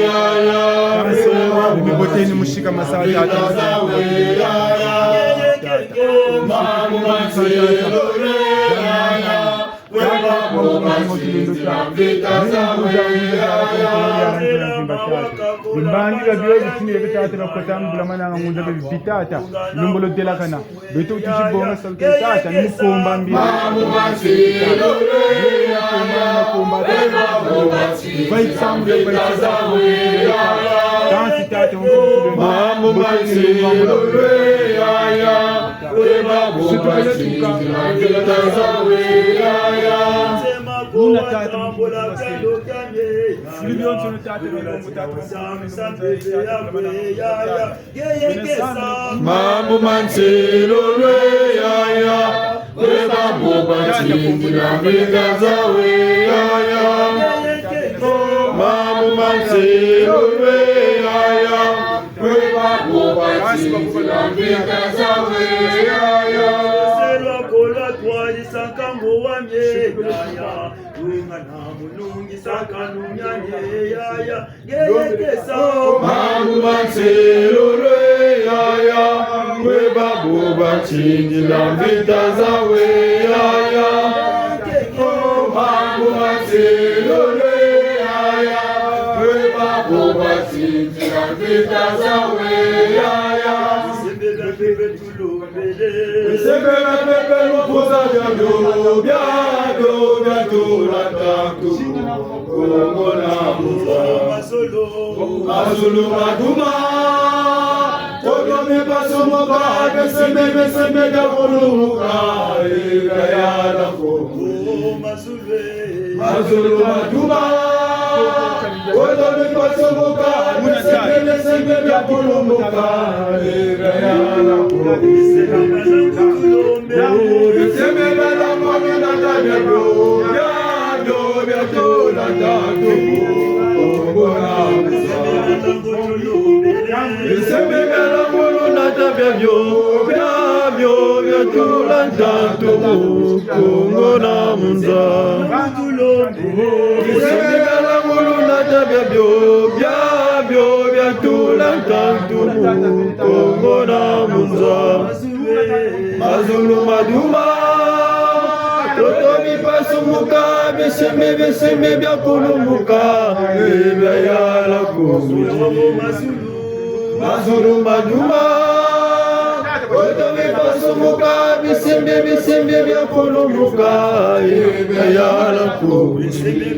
yaya. Biboteni musika masa tata. Mambu ma nsilulu yaya. Mbangi babio bitini bia tata bakota mbula mananga ngunza bia bitata. Lumbolo delakana. Beto tuti bonga salu ke tata, ni mu komba mbi. Mambu ma nsilulu yaya. Ni mu komba, ni mu komba tata. Bayi sambu, bayi sambu. Kansi tata, mambu ma nsilulu yaya. Kwe babo batindila mvita zawe yaya. Muna tata, muna tata. Fulu bionso tata, tata. Mambu ma nsilulu yaya, kwe babo batindila mvita zawe yaya. Mambu ma nsilulu yaya, kwe babo batindila mvita zawe yaya. Selwa kola twarisa nkangu wa mie yaya, lunga na mulungisa kanu mia mie yaya. Mambu ma nsilulu yaya, kwe babo batindila mvita zawe yaya. Mambu ma nsilulu yaya, kwe babo batindila mvita zawe yaya. Bisembela pepe lukuza biabio, biabio biatula ntantu, Kongo na mvula. Mazulu maduma, koto mipasuka, bisembe, bisembe biakulumuka, e kaya na Kongo. Mazulu maduma, koto mipasuka, bisembe, bisembe biakulumuka, e kaya na Kongo. Bisembe bala mwana na tabia bio, biabio biatula ntantu, Kongo na mvula. Bisembe biala mulu na tabia bio, biabio biatula ntantu, Kongo na mvula. Bisembe biala mulu na tabia bio, biabio biatula ntantu, Kongo na mvula. Mazulu maduma, koto mipasuka, bisembe, bisembe biakulumuka, e biayala Kongo. Mazulu maduma, Ntoto mipasumuka, bisimbi, bisimbi biakulumuka, e, biayala ko. Bisimbi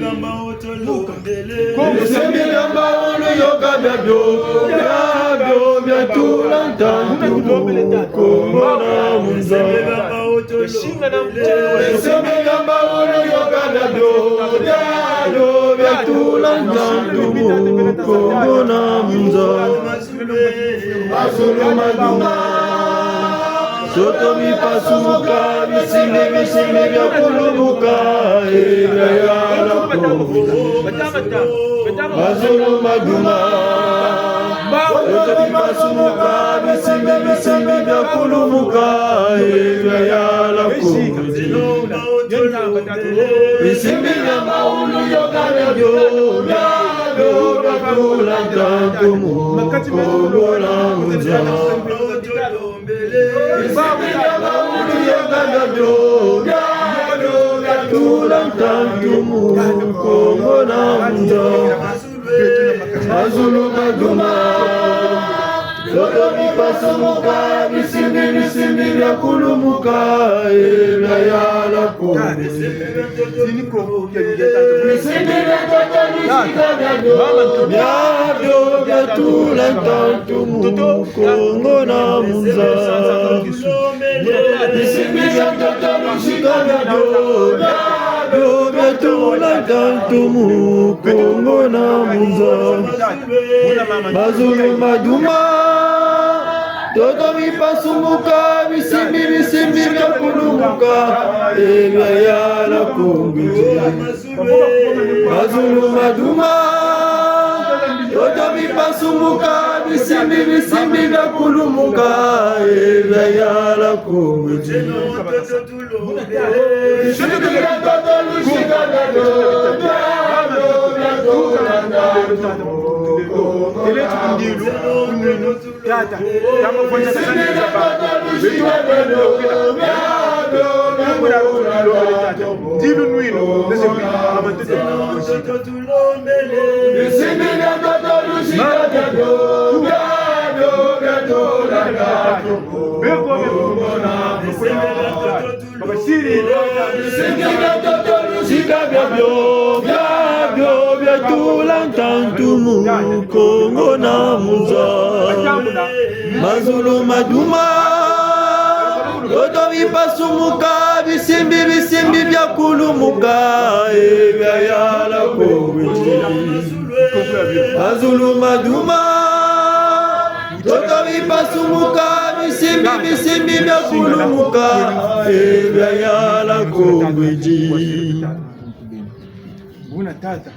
bia mbaulu, yoka biabio, biabio biatula ntantu mu Kongo na mu nza. Bisimbi bia mbaulu, yoka biabio, biabio biatula ntantu mu Kongo na mu nza. Mazulu maduma, ntoto mipasumuka, bisimbi, bisimbi biakulumuka, e, biayala ko. Mazulu maduma, ntoto mipasumuka, bisimbi, bisimbi biakulumuka, e, biayala ko. Bisimbi bia mbaulu, yoka biabio, biabio biatula ntantu mu Kongo na mu nza. Bisimbi bia mbaulu, yoka biabio, biabio biatula ntantu mu Kongo na mu nza. Mazulu maduma, ntoto mipasumuka, bisimbi, bisimbi biakulumuka, e, biayala ko. Bisimbi bia ntoto, lusika biabio, biabio biatula ntantu mu Kongo na mu nza. Bisimbi bia ntoto, lusika biabio, biabio biatula ntantu mu Kongo na mu nza. Mazulu maduma, ntoto mipasumuka, bisimbi, bisimbi biakulumuka, e, biayala ko. Mazulu maduma, ntoto mipasumuka, bisimbi, bisimbi biakulumuka, e, biayala ko. Bisimbi bia ntoto, lusika biabio, biabio biatula ntantu mu Kongo na mu nza. Tata, tama fwanja sasa ni zaba. Beto kwa ndio kila. Kuna kuna lombele tata. Dilu nwino, nese mama tete. Bisimbi bia ntoto, lusika biabio, biabio biatula ntantu mu Kongo na mu nza. Bisimbi bia ntoto, lusika biabio, biabio biatula ntantu mu Kongo na mu nza. Mazulu maduma, ntoto mipasumuka, bisimbi, bisimbi biakulumuka, e, biayala ko. Mazulu maduma, ntoto mipasumuka, bisimbi, bisimbi biakulumuka, e, biayala ko. Buna tata,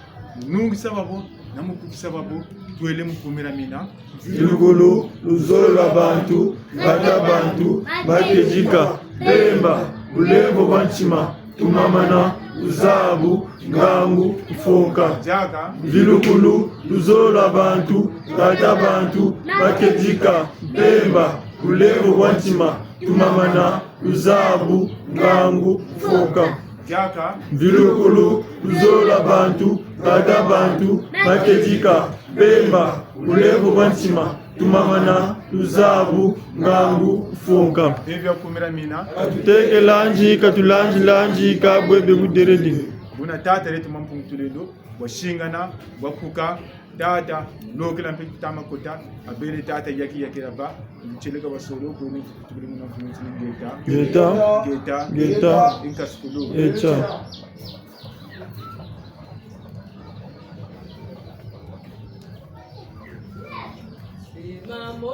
nungisa babo, na mukukisa babo, twele mu kumira mina. Mvilukulu, luzolo lwa bantu, ngata bantu, makedika, mpemba, bulemvo bwa ntima, tumamana, luzabu, ngangu, mfonka. Diaka. Mvilukulu, luzolo lwa bantu, ngata bantu, makedika, mpemba, bulemvo bwa ntima, tumamana, luzabu, ngangu, mfonka. Diaka. Mvilukulu, luzolo lwa bantu, ngata bantu, makedika, mpemba, bulemvo bwa ntima, tumamana, luzabu, ngangu, mfonka. Bia kumira mina. Ka tuteke landi, ka tulandi landi, ka bwebe buderede. Buna tata leto Mampungu Tulendo, bwa singana, bwa kuka, tata, lokela mpe tama kota, abele tata yaki yaki laba, mcheleka wa solo, kuni, tukuli muna mfumu ntini ngeta. Ngeta. Ngeta. Ngeta. Inka sukulu. Echa. C'est maman,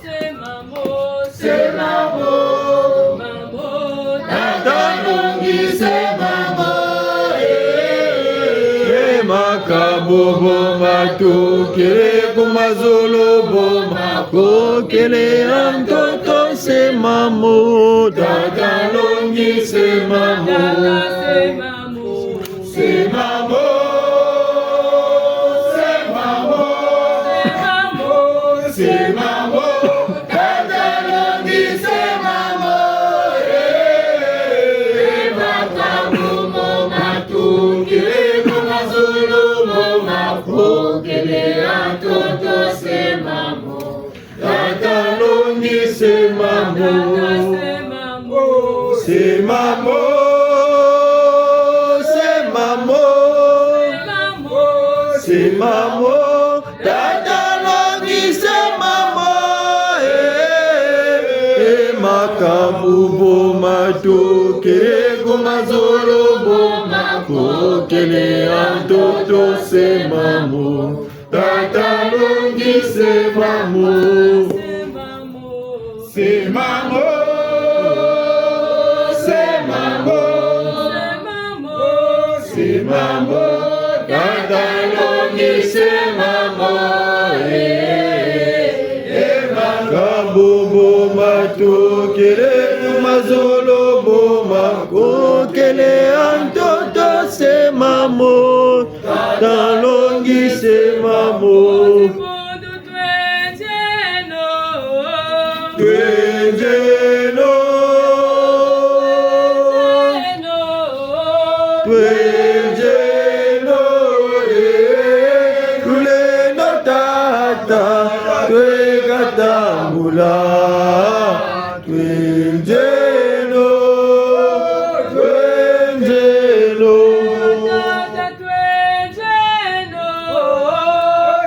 c'est maman, c'est maman. Tata Longi, c'est maman, eh. Eh, makabobo matukele ku mazulu bo makokele a ntoto, c'est maman. Tata Longi, c'est maman. C'est maman, c'est maman, c'est maman, c'est maman, Tata Longi, c'est maman, eh, makabobo matukele ku mazulu bo makokele a ntoto, c'est maman, Tata Longi. C'est maman. C'est maman. C'est maman. C'est maman. Tata Longi, c'est maman. Eh, eh, makambu bo matokele ku mazolo bo makokele a ntoto, c'est maman. Tata Longi, c'est maman. C'est maman. C'est maman. C'est maman. Tata Longi, c'est maman. Eh, eh, makambu bo matokele ku mazolo bo makokele a ntoto, c'est maman. Tata Longi, c'est maman. Twendieno. Twendieno, eh, lulendo tata, tweka tambula. Twendieno, twendieno. Tata, twendieno.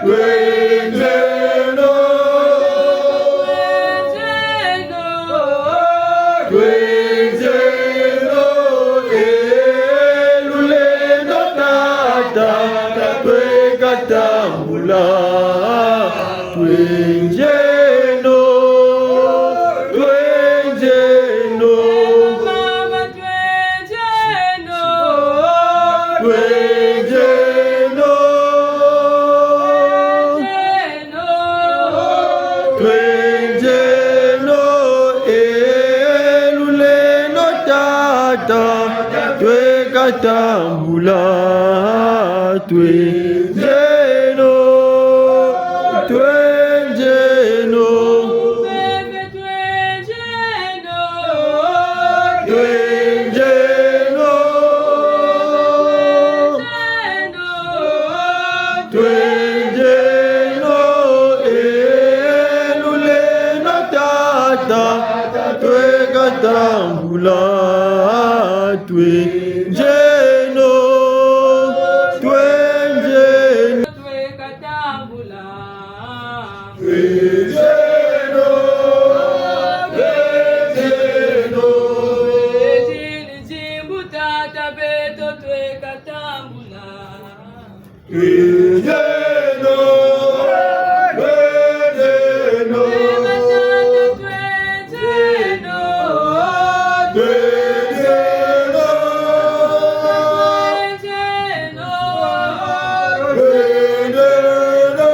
Twendieno. Twendieno. Twendieno, eh, lulendo tata, tweka tambula. Twendieno, twendieno. Mama, twendieno. Twendieno. Twendieno, eh, lulendo tata, tweka tambula. Twendieno, twendieno. Twendieno. Twendieno, eh, lulendo tata, tweka tambula. Twendieno, twendieno. Twendieno, twendieno. Eti ni dimbu tata beto tweka tambula. Twendieno, twendieno. Ema tata twendieno. Twendieno. Twendieno. Twendieno,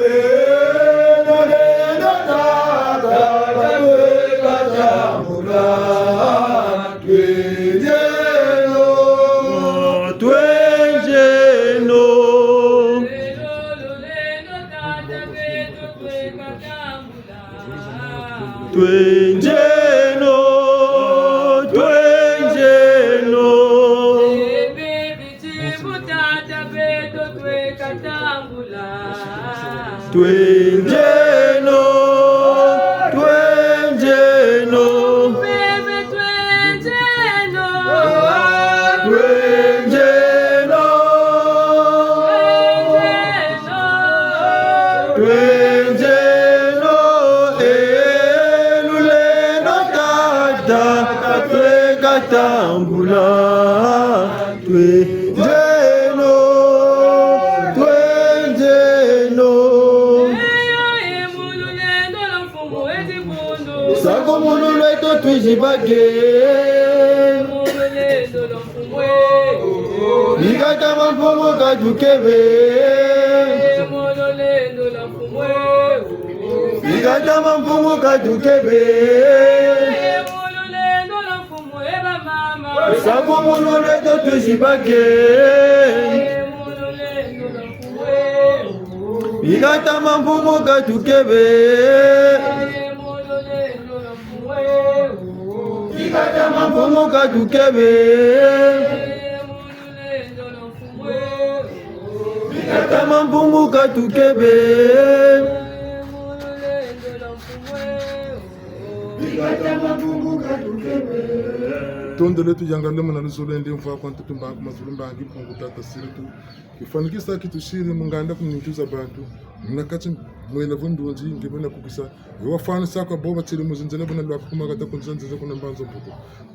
eh, lulendo tata, tweka tambula. Twendieno, twendieno. Twendieno, twendieno. Tata beto tweka tambula. Twendieno, twendieno. Bebe twendieno. Twendieno. Twendieno. Twendieno, eh, lulendo tata, tweka tambula. Twendieno, twendieno. Eyo, e mu lulendo lwa Mfumu eti bundu. Sakumunu lweto twizi bake. E mu lulendo lwa Mfumu e. Bika ta Mampungu ka tukebe. E mu lulendo lwa Mfumu e. Bika ta Mampungu ka tukebe. E mu lulendo lwa Mfumu e, ba mama. Sakumunu lweto twizi bake. Bika ta Mampungu ka tukebe. Bika ta Mampungu ka tukebe. Bika ta Mampungu ka tukebe. Tondele tuyangalele muna luzolo, ende mvwa kwa ntoto mbangi, mazulu mbangi, Mpungu Tata Siritu. Kifwanikisa ki tusiri mu nganda ku nintu za bantu. Muna kati mwela vo ndunzi, nge bena kukisa. Yo wafwanisa kwa bo batiri mu zinzila, bena lwaka kuma kata kunza nziza kuna mbanza mputu.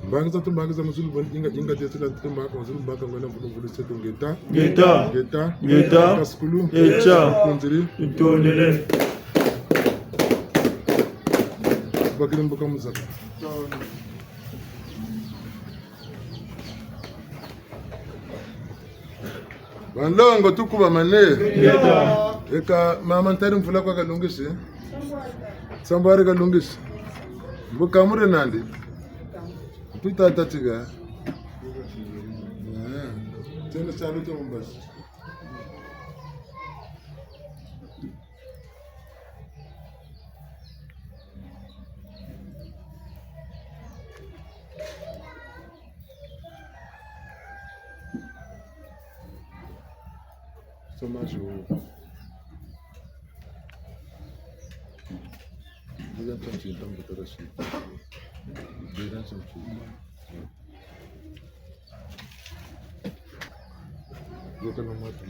Mbangi za tumbangi za mazulu, bana inga, inga dia tila ntoto mbangi, mazulu mbangi, ngwena mvulu mvulu seto ngeta. Ngeta. Ngeta. Ngeta. Kasukulu. Echa. Kunziri. Ntondele. Bakiri mbuka muzaka. Banlongo, tukubamane. Ngeta. Eka mama Ntari Mvula kwa kalungisi. Sambwari kalungisi. Mbuka mure nandi. Tuta tatiga. Eh. Tena salu to mbasi. Soma jo. Bila ntsi ntambo tata si. Bila ntsi. Yoka na matu.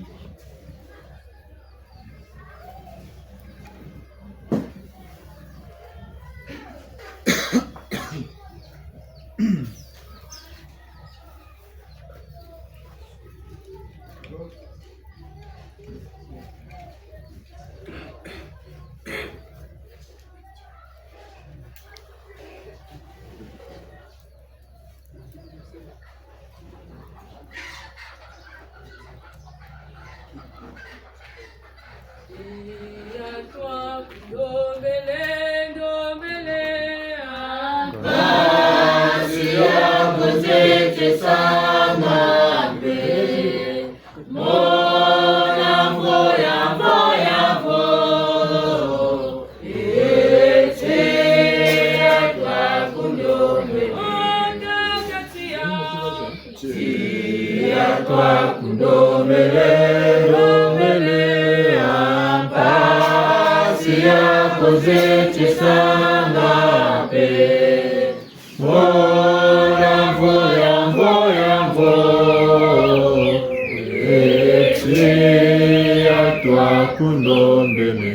Tia twakundombele, ndombele, a mpasi yako zetisanga mpe. Mvula, mvula, mvula, mvula, eti ya twakundombele.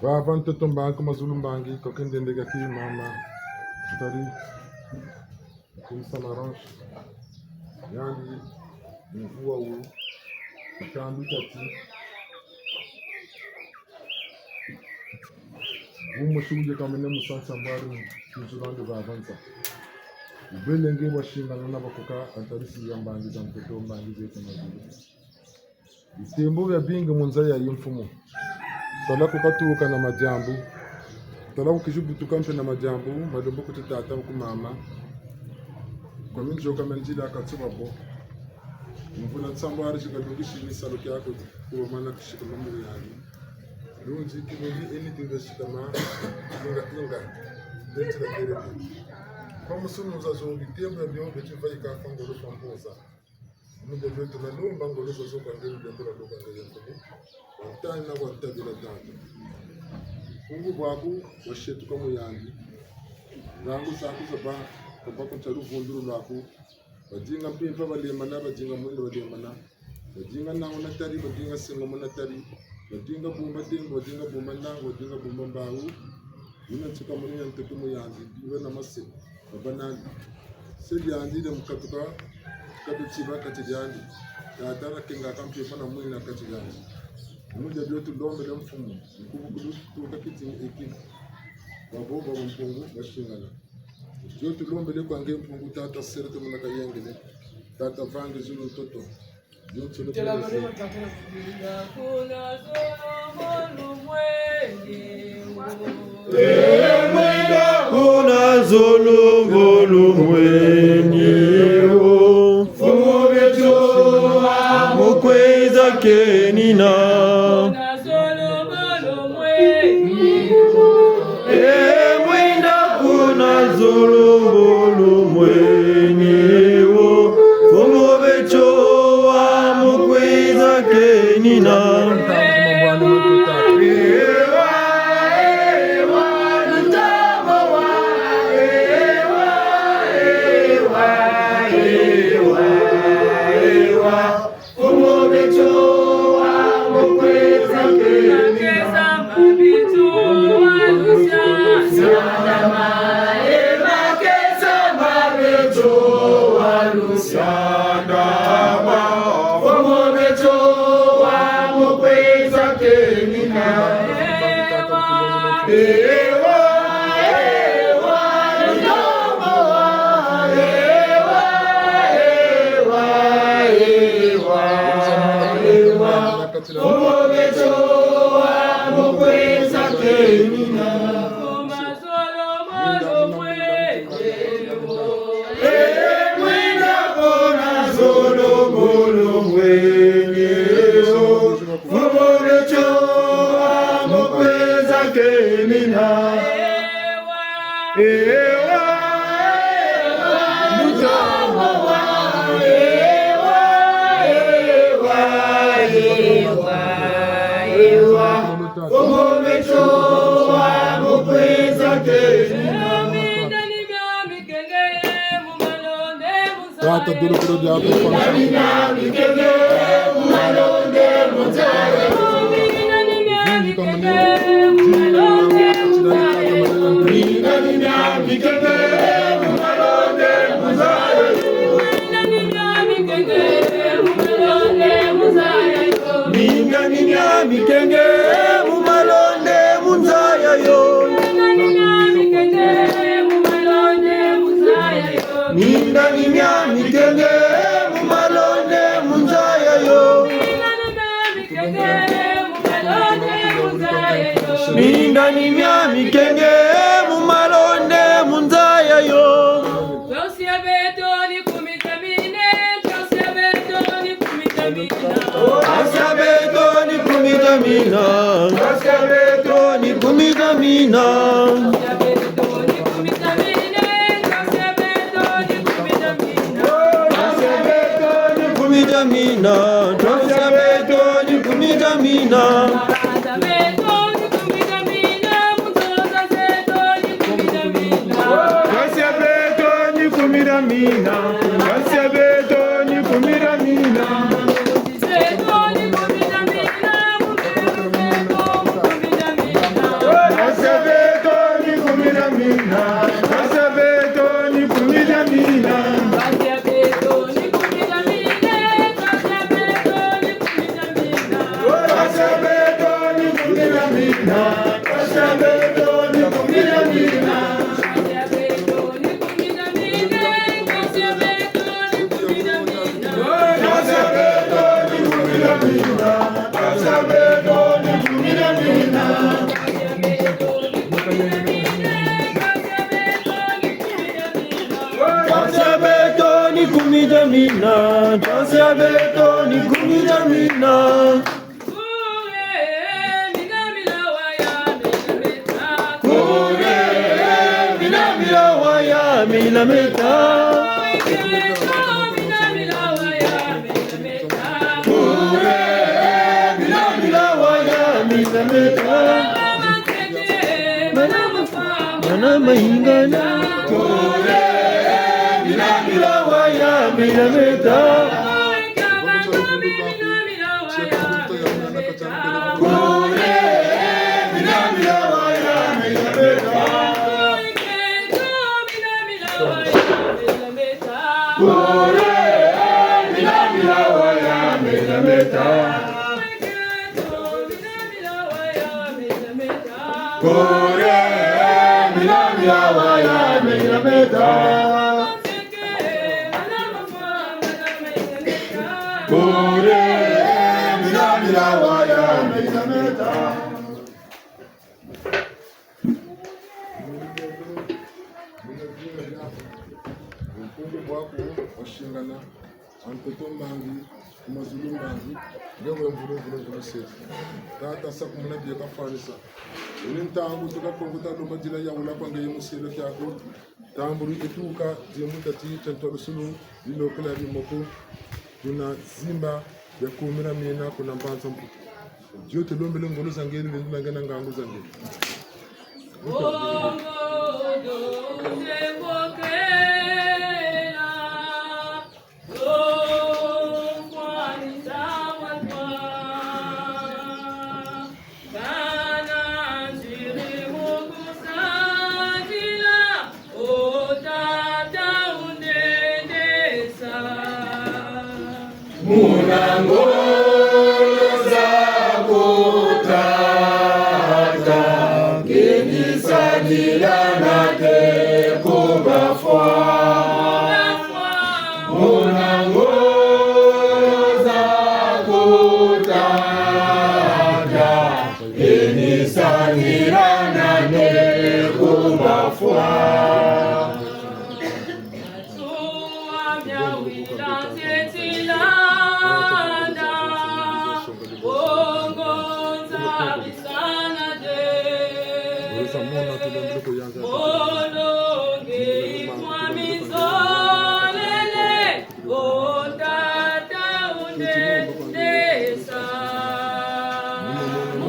Vava ntoto mbangi, mazulu mbangi, kokendendeka ki mama Ntari. Kim Samaranch, yandi, mvua wu, itambi tati. Wumosi wuyekamene musansa mbwari, kinzulande vava nza. Wubelenge bwa singana na bakoka, antarisi ya mbangi za ntoto, mbangi zeto mazulu. Bitembo biabingi mu nza yayi mfumu. Tala ku katuka na madiambu. Tala ku kizi butuka mpe na madiambu, malembo kuti tata ku mama. Kwa minzoka mia nzila katsuba bo. Mvula nsambwari zi kalungisi ni salu kiaku, kuwa mana kishika mambu yandi. Lunzi kilunzi eni tunga sikama, inga, inga. Ndeti la tere. Kwa musunu za zongi, bitembo biabingi beti vaika kwa ngolo kwa mpoza. Mu dia dioto na lomba ngolo zozo kwa ngeni dia kula loka ngeni ya kule. Wantani na wantabila tata. Kungu bwaku, washetuka mu yandi. Ngangu zaku zaba, kabako ntalu vundulu lwaku. Badinga mpimpa balembana, badinga mwendo balembana. Badinga nangu na tari, badinga sengo muna tari. Badinga bumba dengo, badinga bumba nangu, badinga bumba mbawu. Yina nsuka muni ya ntoto mu yandi, iwe na mase. Baba nani? Se diandi dia mukatuka, kadu tiba kati diandi. Tata na kenga kampe pana mwina kati diandi. Mu dia dioto tulombele mfumu, nkubu kulu tuka kiti eki. Babo, babo Mpungu, basingana. Dioto tulombele kwa nge Mpungu, tata sere tumuna kayengele. Tata vangi zulu ntoto. E mwinda kuna zolongolo mweni wo. Mfumu beto wa mu kwiza kenina. E mwinda kuna zolongolo mweni wo. Mfumu beto wa mu kwiza kenina. Ewa, ewa, ewa, ewa, ewa, ewa, ewa. Kongo beto wa mu kwiza kenina. Tata, dulu kudu dia pe. Minda ni mia mikenge mu malonde mu nza yayo. Minda ni mia mikenge mu malonde mu nza yayo. Minda ni mia mikenge mu malonde mu nza yayo. Ntosi ya beto ni kumi dia mina, ntosi ya beto ni kumi dia mina. Ntosi ya beto ni kumi dia mina, ntosi ya beto ni kumi dia mina. Ntosi ya beto ni kumi dia mina, ntosi ya beto ni kumi dia mina. Ntosi ya beto ni kumi dia mina, ntosi ya beto ni kumi dia mina. Ntosi ya beto ni kumi dia mina, ntosi ya beto ni kumi dia mina. Ntosi ya beto ni kumi dia mina, ntosi ya beto ni kumi dia mina. Ntosi ya beto ni kumi dia mina, ntosi ya beto ni kumi dia mina. Kure, mina milawa ya mina meta. Kure, mina milawa ya mina meta. Kure, mina milawa ya mina meta. Mana mayingana. Kure, mina milawa ya mina meta. Kure, mina milawa ya mina meta. Kure, mina milawa ya mina meta. Kure, mina milawa ya mina meta. Kure, Wasingana, a ntoto mbangi, ku mazulu mbangi, nge we mvulu, mvulu, mvulu sese. Tata, sakumuna bie kafwanisa. Wuni ntangu tuka Kongo ta lomba dila ya wula kwa ngeye mu selo kiaku. Tambulu etuka, dimu tati, tia ntwalusulu, bilokela bimoko, kuna zimba, ya kumina mina, kuna mbanza Mputu. Dio tulombele ngolo za ngeni, ndendu na ngena ngangu za ngeni. Muna ngolo zaku tata, ngenisa dila nate ku bafwa. Muna ngolo zaku tata, ngenisa dila nate ku bafwa.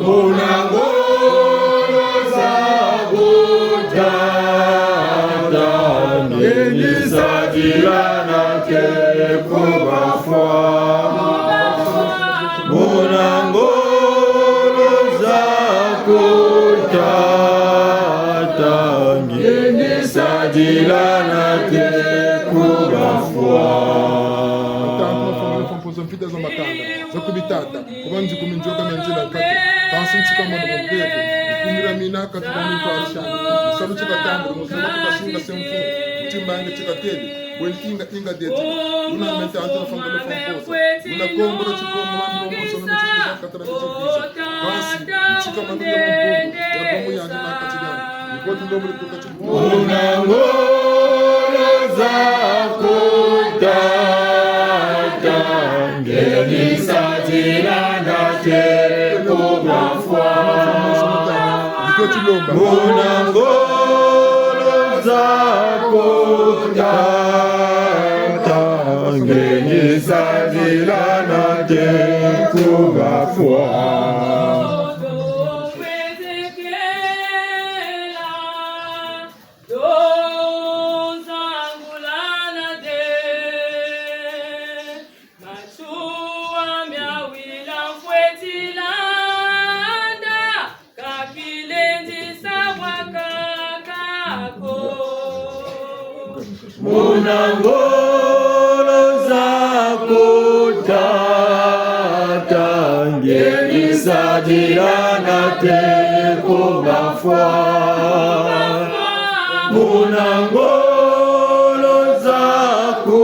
Muna ngolo zaku tata, ngenisa dila nate ku bafwa. Muna ngolo zaku tata, ngenisa dila nate ku bafwa. Mpoza mpita za makanda, za ku bitata, kuba nziku minzoka mia nzila nkatu, kansi ntsika mwana mu mpepo, nkumira mina kati kwa mintwari shani, musalu tsika tambula, musalu tsika singa se mfu, mutima nge tsika tele, bwe nkinga inga deti, una menta antu na fangalo famposa, una kombo na tsikombo, mambi wa moso na mitsika katala mitsika, kansi, ntsika mwana ya mpungu, ya bomu ya nzima kati ya, nkotu ndombo tuka Muna ngolo zaku tata, ngenisa dila nate ku bafwa. Muna ngolo zaku tata, ngenisa dila nate ku bafwa. Muna ngolo zaku tata, ngenisa dila nate ku bafwa. Muna ngolo zaku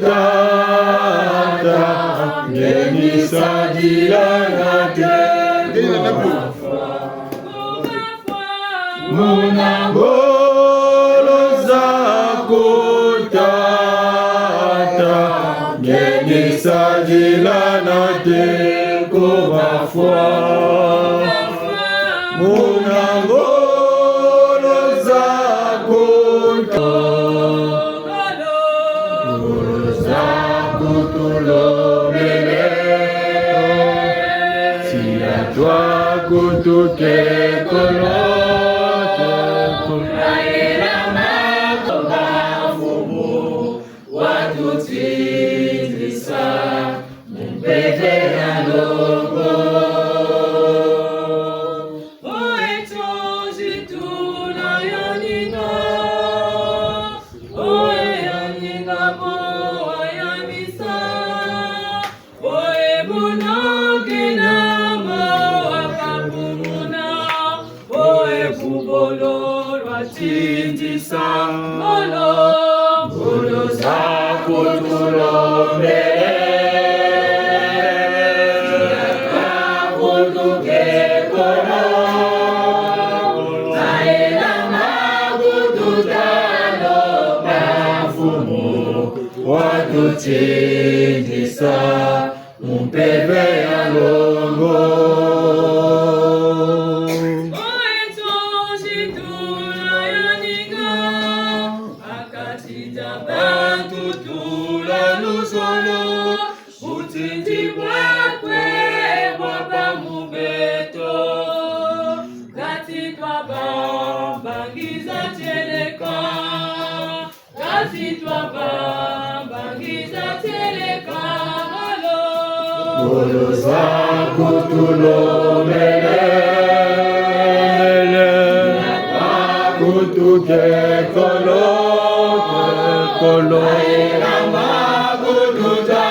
tata, ngenisa dila nate ku bafwa. Muna ngolo zaku tata, ngenisa dila nate ku bafwa. Muna ngolo zaku tata, ngolo zaku tulombele. Tia twaku tukekolo, kekolo. Mfumu watutindisa mu mpeve ya nlongo. Oye tonzi tuna ya ninga, oye ya ninga mo wa ya misa. Oye muna kena mo wa kapumuna, oye kubolo lwa tindisa, ngolo, ngolo zaku tulombele. Kutu kekolo, maela makutu talo, Mfumu. watutindisa mu mpeve ya longo. Oyo nzonzi tula ya ninga, a kati dia bantu tula luzolo, butindi bwakwe bwabâ mu beto, kati twa bambangi za tieleka. Kati twa bambangi za tieleka ngolo. Ngolo za kutulombele. Kutuke kolo, kolo. Mayela ma kutu ta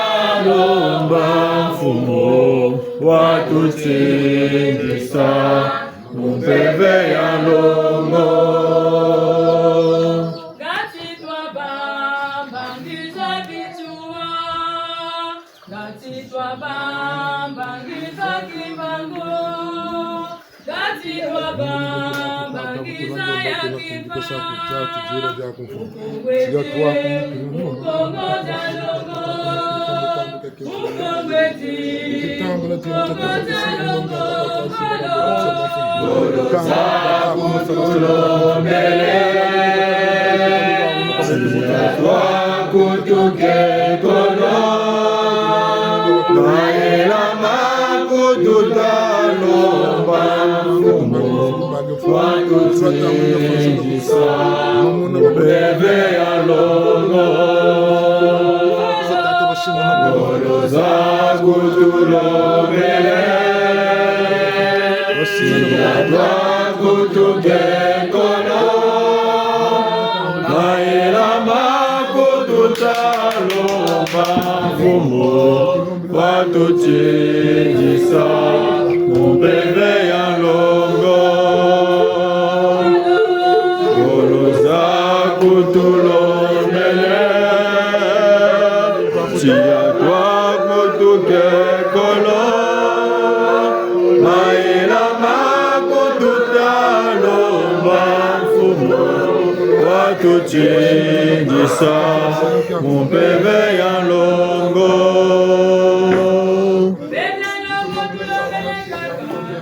lomba Mfumu watutindisa mu mpeve ya longo. Kati twa bambangi za bituwa, kati twa bambangi za kimbangu, kati twa bambangi za ya kimpa. Mukungwe ti, mukongo za longo. Mayela ma kutu ta lomba Mfumu watutindisa mu mpeve ya longo. Ngolo za kutulombele, tia twa kutuke kolo. Mayela ma kutu ta lomba Mfumu watutindisa mu mpeve ya longo. Ngolo za kutulombele, tia twa kutuke kolo. Mayela ma kutu ta lomba Mfumu watutindisa mu mpeve ya longo.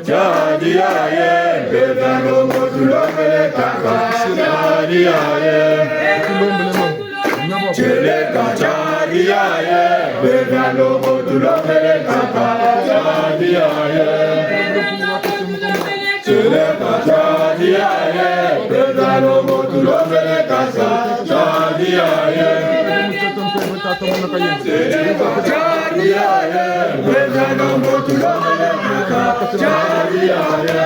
Tiari aye, mpeve ya longo tulombele kaka. Tiari aye. Tieleka tiari aye, mpeve ya longo tulombele kaka. Tiari aye. Tieleka tiari aye, mpeve ya longo tulombele kaka. Tiari aye. Tiari aye, mpeve ya longo tulombele kaka. Tiari aye.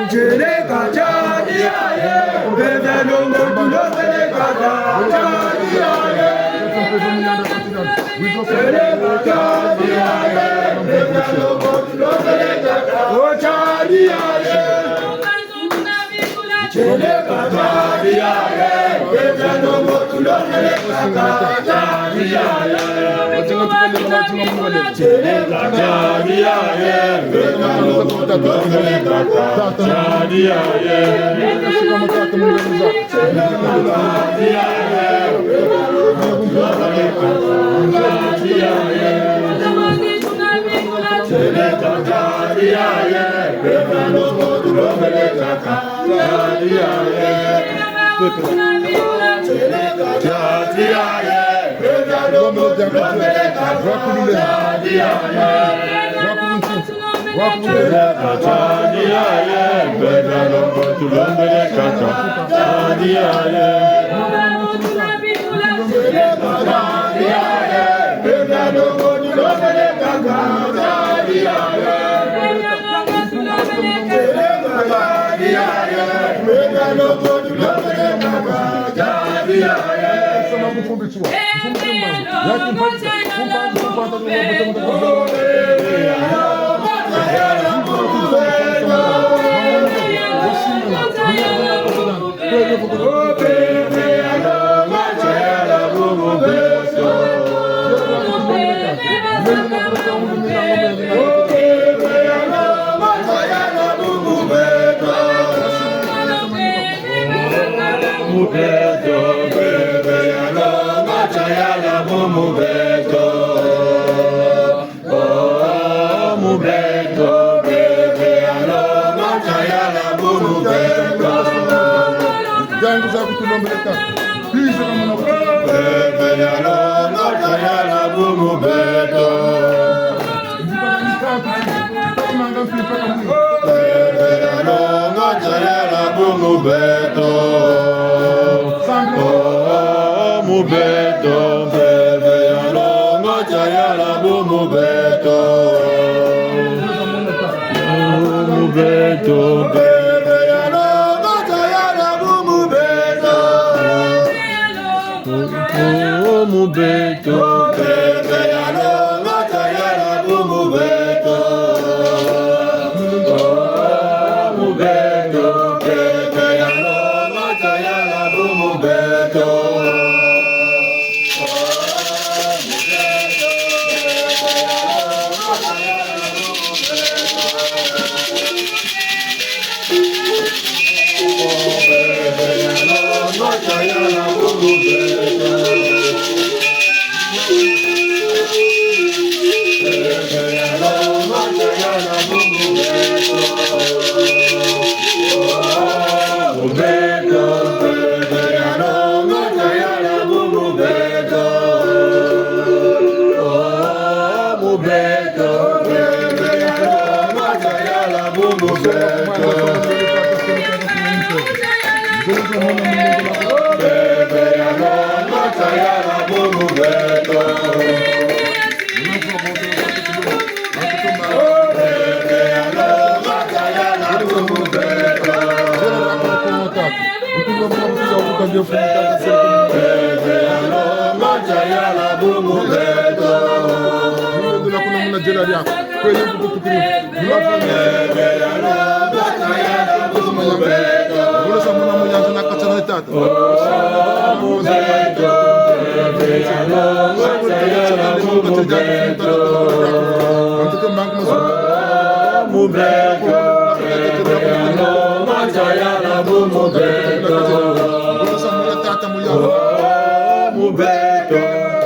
Tieleka tiari aye, mpeve ya longo tulombele kaka. Tiari aye. Tieleka tiari aye, mpeve ya longo tulombele kaka. O tiari aye. Tieleka tiari aye, mpeve ya longo tulombele kaka. Tiari aye. Tiari aye, mpeve ya longo tulombele kaka. Tiari aye. Tiari aye. Tiari aye, mpeve ya longo tulombele kaka. Tiari aye. Tiari aye, mpeve ya longo tulombele kaka. Tiari aye. Tiari aye, mpeve ya longo tulombele kaka. Tiari aye. Tiari aye, mpeve ya longo tulombele kaka. Tiari aye. Yala bumu beto, oh, mu beto, bebe ya longo, tayala bumu beto. Ntangu za kutulombeleka. Bebe ya longo, tayala bumu beto. Bebe ya longo, tayala bumu beto. Oh, mu beto, bebe ya longo, tayala bumu beto. Oh, mu beto, bebe ya longo, tayala bumu beto. Oh, mu beto. Bebe ya longo, tayala bumu beto. Oh, mu beto. Bebe ya longo, tayala bumu beto. Oh, mu beto. Bebe ya longo, tayala bumu beto. Mu beto, bebe ya longo, tayala bumu beto. Bebe ya longo, tayala bumu beto. Bebe ya longo, tayala bumu beto. Bebe ya longo, tayala bumu beto. Kwele kukutukiri. Bebe ya longo, tayala bumu beto. Bolosa muna muyanzi na kati na tata. Oh, mu beto, bebe ya longo, tayala bumu beto. Oh, mu beto, bebe ya longo, tayala bumu beto. Bolosa muna tata muyanzi. Oh, mu beto,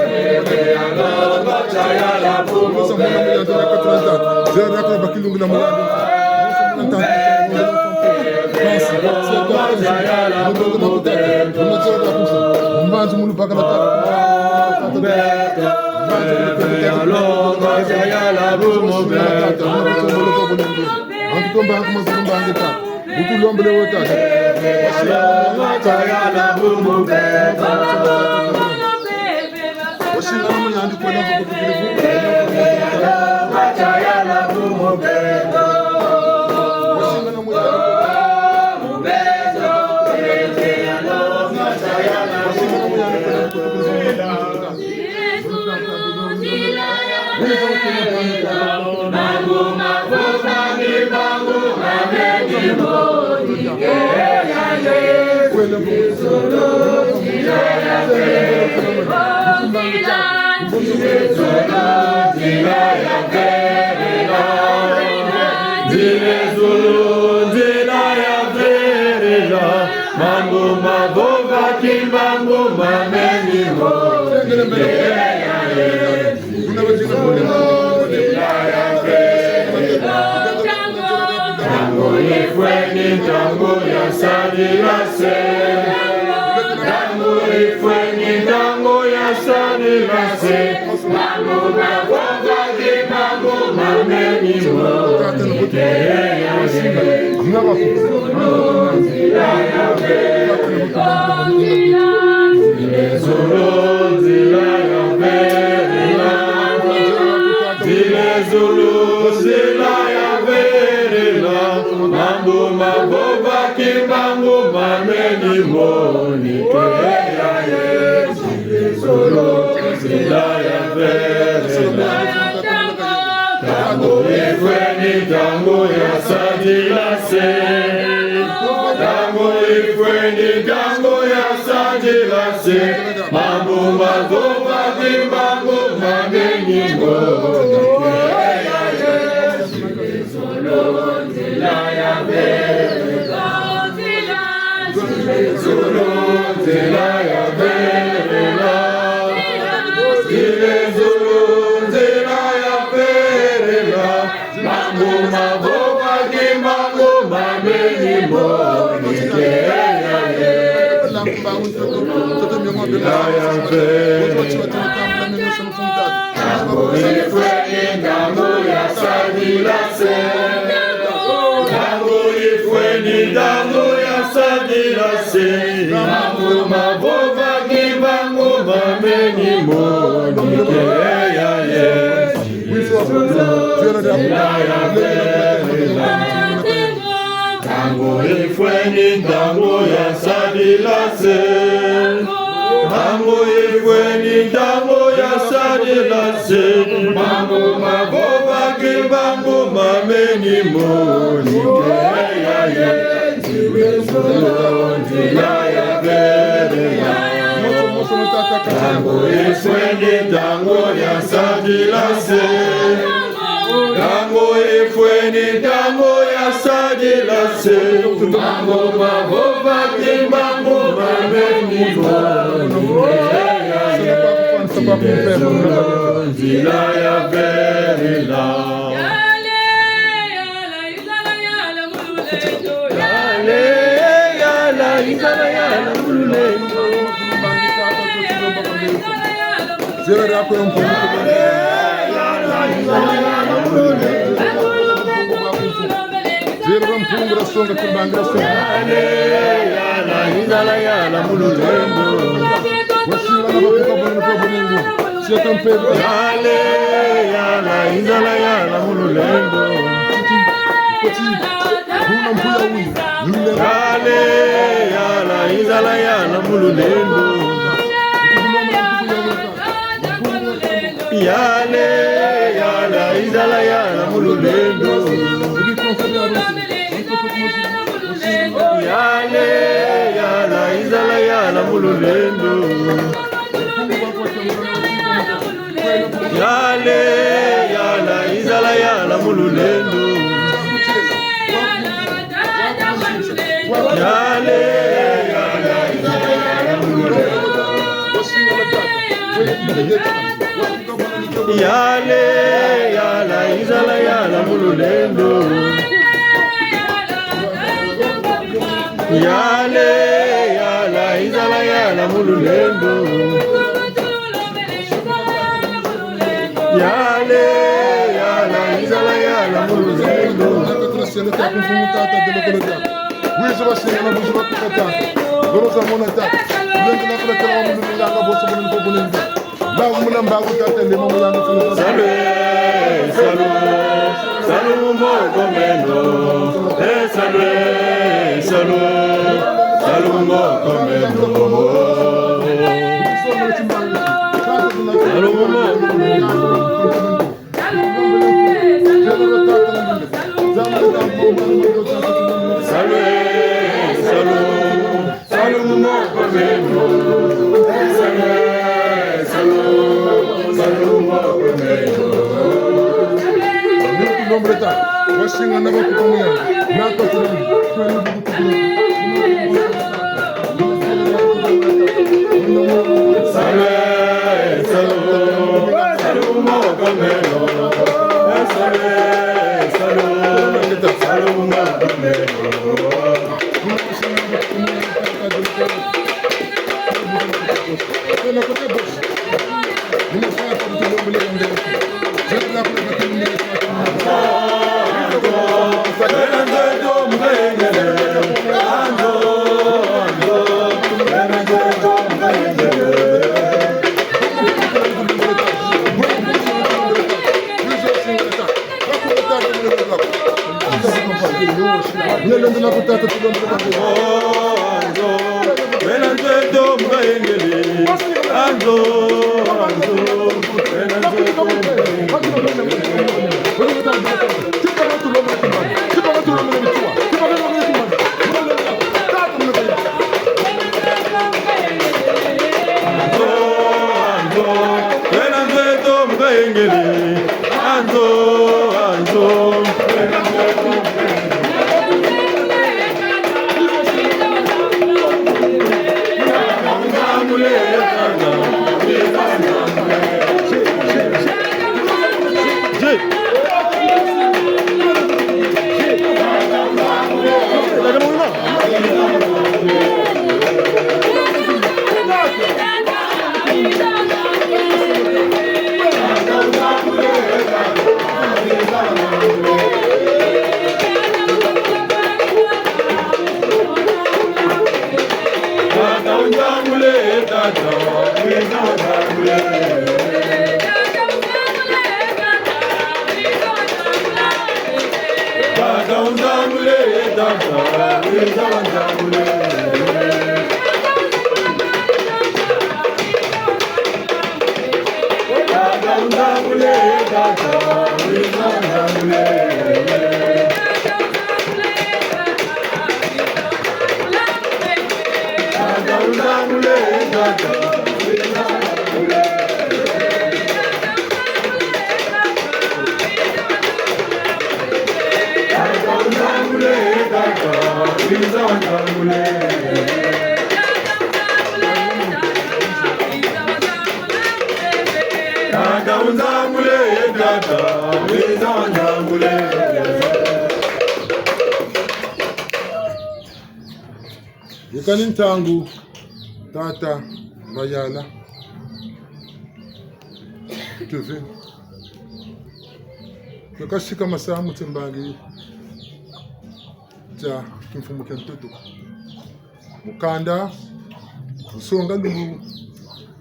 bebe ya longo, tayala bumu beto. Bolosa muna muyanzi na kati na tata. Zera kwa bakilungu na muyanzi. Mbanzi munu bakala tata. Antu tomba haku mazulu mbangi tata. Butu lombele wo tata. Wasinga na muyanzi kwena kukutukiri. Wasinga na muyanzi. Nzila ya zulu, nzila ya velela, mambu mavova, kimbangu mameni mo. Ntangu yifweni, ntangu ya sadila se. Ntangu yifweni, ntangu ya sadila se. Mambu mavova, kimbangu mameni mo. Zile zulu, nzila ya velela. Zile zulu, nzila ya velela. Mambu mavova, kimbangu mameni mo. Nikeya ye. Zile zulu, nzila ya velela. Ntangu yifweni, ntangu ya sadila se. Ntangu yifweni, ntangu ya sadila se. Mambu mavova, kimbangu mameni mo. Zulu, nzila ya velela. Zulu, nzila ya velela. Ntangu ifweni, ntangu ya sadila se. Ntangu ifweni, ntangu ya sadila se. Mambu mavovaki bangu mameni monike ya ye. Nzila ya velela. Ntangu ifweni, ntangu ya sadila se. Ntangu ifweni, ntangu ya sadila se. Mambu mavovaki bangu mameni monike ya ye. Nzila ya velela. Ntangu ifweni, ntangu ya sadila se. Ntangu ifweni, ntangu ya sadila se. Mambu mavovaki bangu mameni monike ya ye. Nzila ya velela. Yale, yala, inzala yala mu lulendo. Zela diaku ya Mpungu. Zela dia Mpungu dia songa, tubangi dia songa. Yale, yala, inzala yala mu lulendo. Wasinga na bakuka bonene kwa bonene. Yale, yala, inzala yala mu lulendo. Yale, yala, inzala yala mu lulendo. Yale, yala, inzala yala mu lulendo. Yale, yala, inzala yala mu lulendo. Yale, yala, inzala yala mu lulendo. Yale, yala, inzala yala mu lulendo. Yale, yala, inzala yala mu lulendo. Yale, yala, inzala yala mu lulendo. Yale, yala, inzala yala mu lulendo. Wizi basinga na buzi bakukata. Lolo za mona tata. Lulendo na kula kela wa mu lulendo, nga boso bunene ko bunene. Mbangu muna mbangu tata lema mu yanga tuna. Salu, salu, salu moko meno. Eh, salu, salu, salu moko meno. Salu moko meno. Salu, salu. Salu moko meno. Salu, salu, salu moko meno. Nombre ta, wasinga na bakuka mu yanga. Na ko tuna. Salu, salu, salu moko meno. Salu, salu, salu moko meno. Anzo, bena nzeto mukayengele. Anzo. Nzangule, tata, wiza nzangule. Tata nzangule, tata, wiza nzangule. Tata nzangule, tata, wiza nzangule. Tata nzangule, tata, wiza nzangule. Yeka ni ntangu, tata Mayala Keve, yeka sika masamu timbangi tia kimfumu kia ntoto. Mukanda wusonga lumbu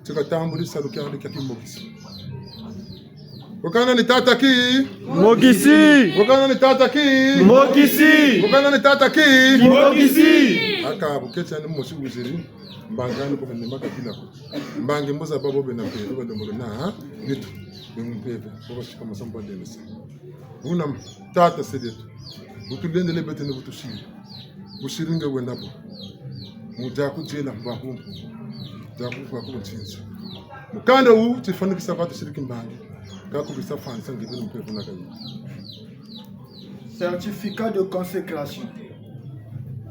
ti katambudi salu kiandi kia kimokisi. Wakana ni tata ki? Mokisi. Wakana ni tata ki? Mokisi. Wakana ni tata ki? Mokisi. Aka buketi ani mosi wiziri, mbangi ani ko bene makakila ko. Mbangi mboza babo bena mpeve, balembolo na nitu, be mu mpeve, bo basika masamu badenesa. Buna tata se dieto, bu tulendele beto ni bu tusiri. Busiri nge wenda bo. Mu dia kudiela mba humpu. Dia kufa ku nsinza. Mukanda wu tifwanikisa batu siri kimbangi. Ka kubisa fwanisa nge bino mpe vuna kayi. Certificat de consécration.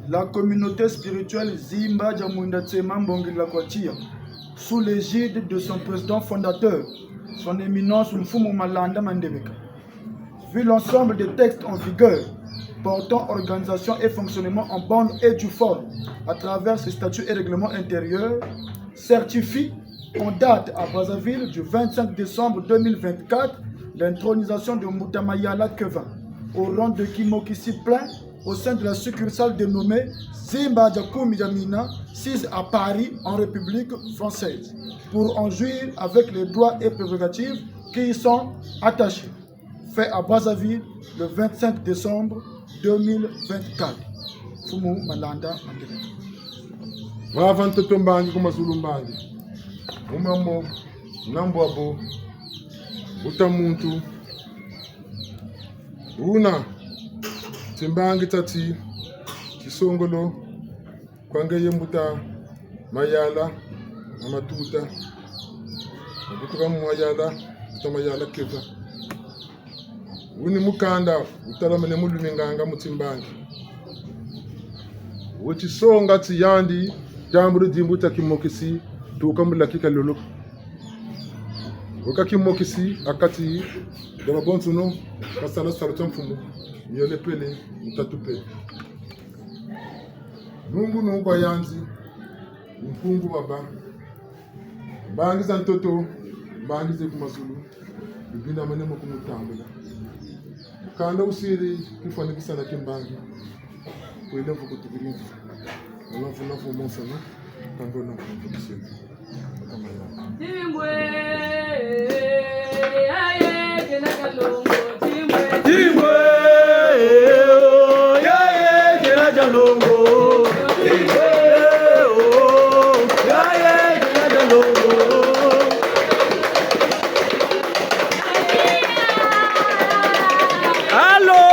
La communauté spirituelle Zimba dia Mwinda Tsema Mbongila Kwatia, sous l'égide de son président fondateur, son éminence Mfumu Malanda Mandebeka. Vu l'ensemble des textes en vigueur portant organisation et fonctionnement en bonne et due forme à travers ses statuts et règlements intérieurs, certifie en date à Brazzaville du vingt-cinq décembre deux mille vingt-quatre l'intronisation de Mbuta Mayala Kevin au rang de Kimokisi plein au sein de la succursale dénommée Zimba dia Kumi dia Mina, sise à Paris, en République française, pour en jouir avec les droits et prérogatives qui y sont attachés. Fait à Brazzaville le vingt-cinq décembre deux mille vingt-quatre. Mfumu Malanda Mandebeka. Vava ntoto mbangi, ku mazulu mbangi. Mu mamo, na mbwabo, mbuta muntu. Buna, timbangi tiati, tisongolo, kwa ngeye mbuta Mayala na Matuta. Mbuta Mayala, mbuta Mayala Kevin. Wu ni mukanda wutalamene mu lumi nganga mu timbangi. Wu tisonga ti yandi, tambudi dimbu tia Kimokisi, tuka mu lakika lolo. Weka Kimokisi, ha kati dia babonsono, kasala salu tia mfumu, miole pele, mitatu pele. Nungu nungu kwa yandi, mpungu baba. Mbangi za ntoto, mbangi ze ku mazulu, bibinamene mu kumutambula. Mukanda wusiri tifwanikisa na timbangi, kwele mvuku tukiri mvu. Wala mvu na mvu monsana, kango na mvu mvu kusiri. Timbwe, aye, kena kalongo, timbwe. Timbwe, aye, kena kalongo. Timbwe, oh, aye, kena kalongo. Allô?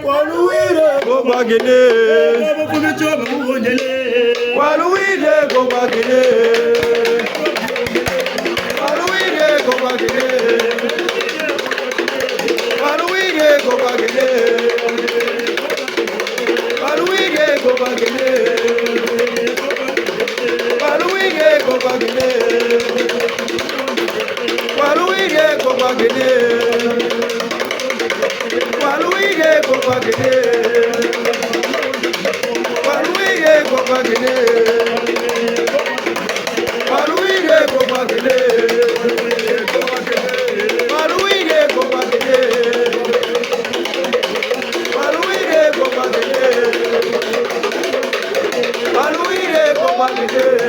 Kwa luwiri ko bakele. Kwa luwiri ko bakele. Kwa luwiri ko bakele. Kwa luwiri ko bakele. Kwa luwiri ko bakele. Kwa luwiri ko bakele. Kwa luwiri ko bakele. Kwa luwiri ko bakele. Kwa luwiri ko bakele. Kwa luwiri ko bakele. Kwa luwiri ko bakele. Kwa luwiri ko bakele. Kwa luwiri ko bakele. Kwa luwiri ko bakele.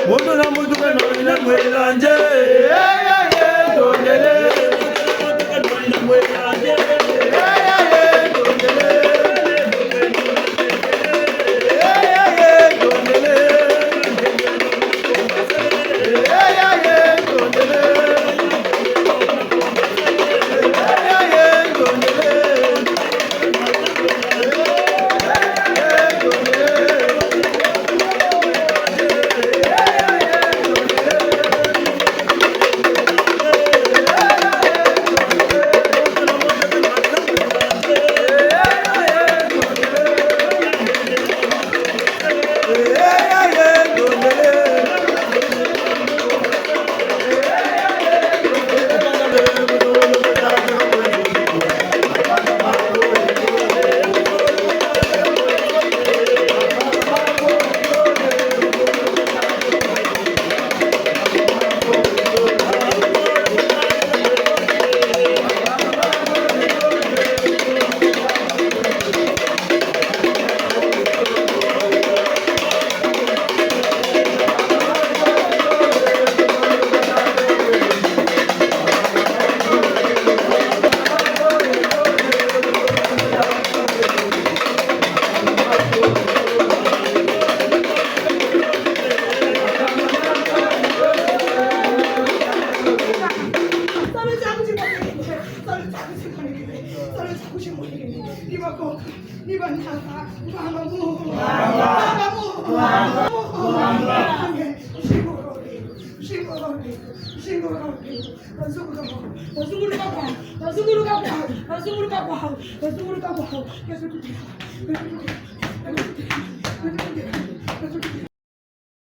Muntu na muntu kena na mwela nze.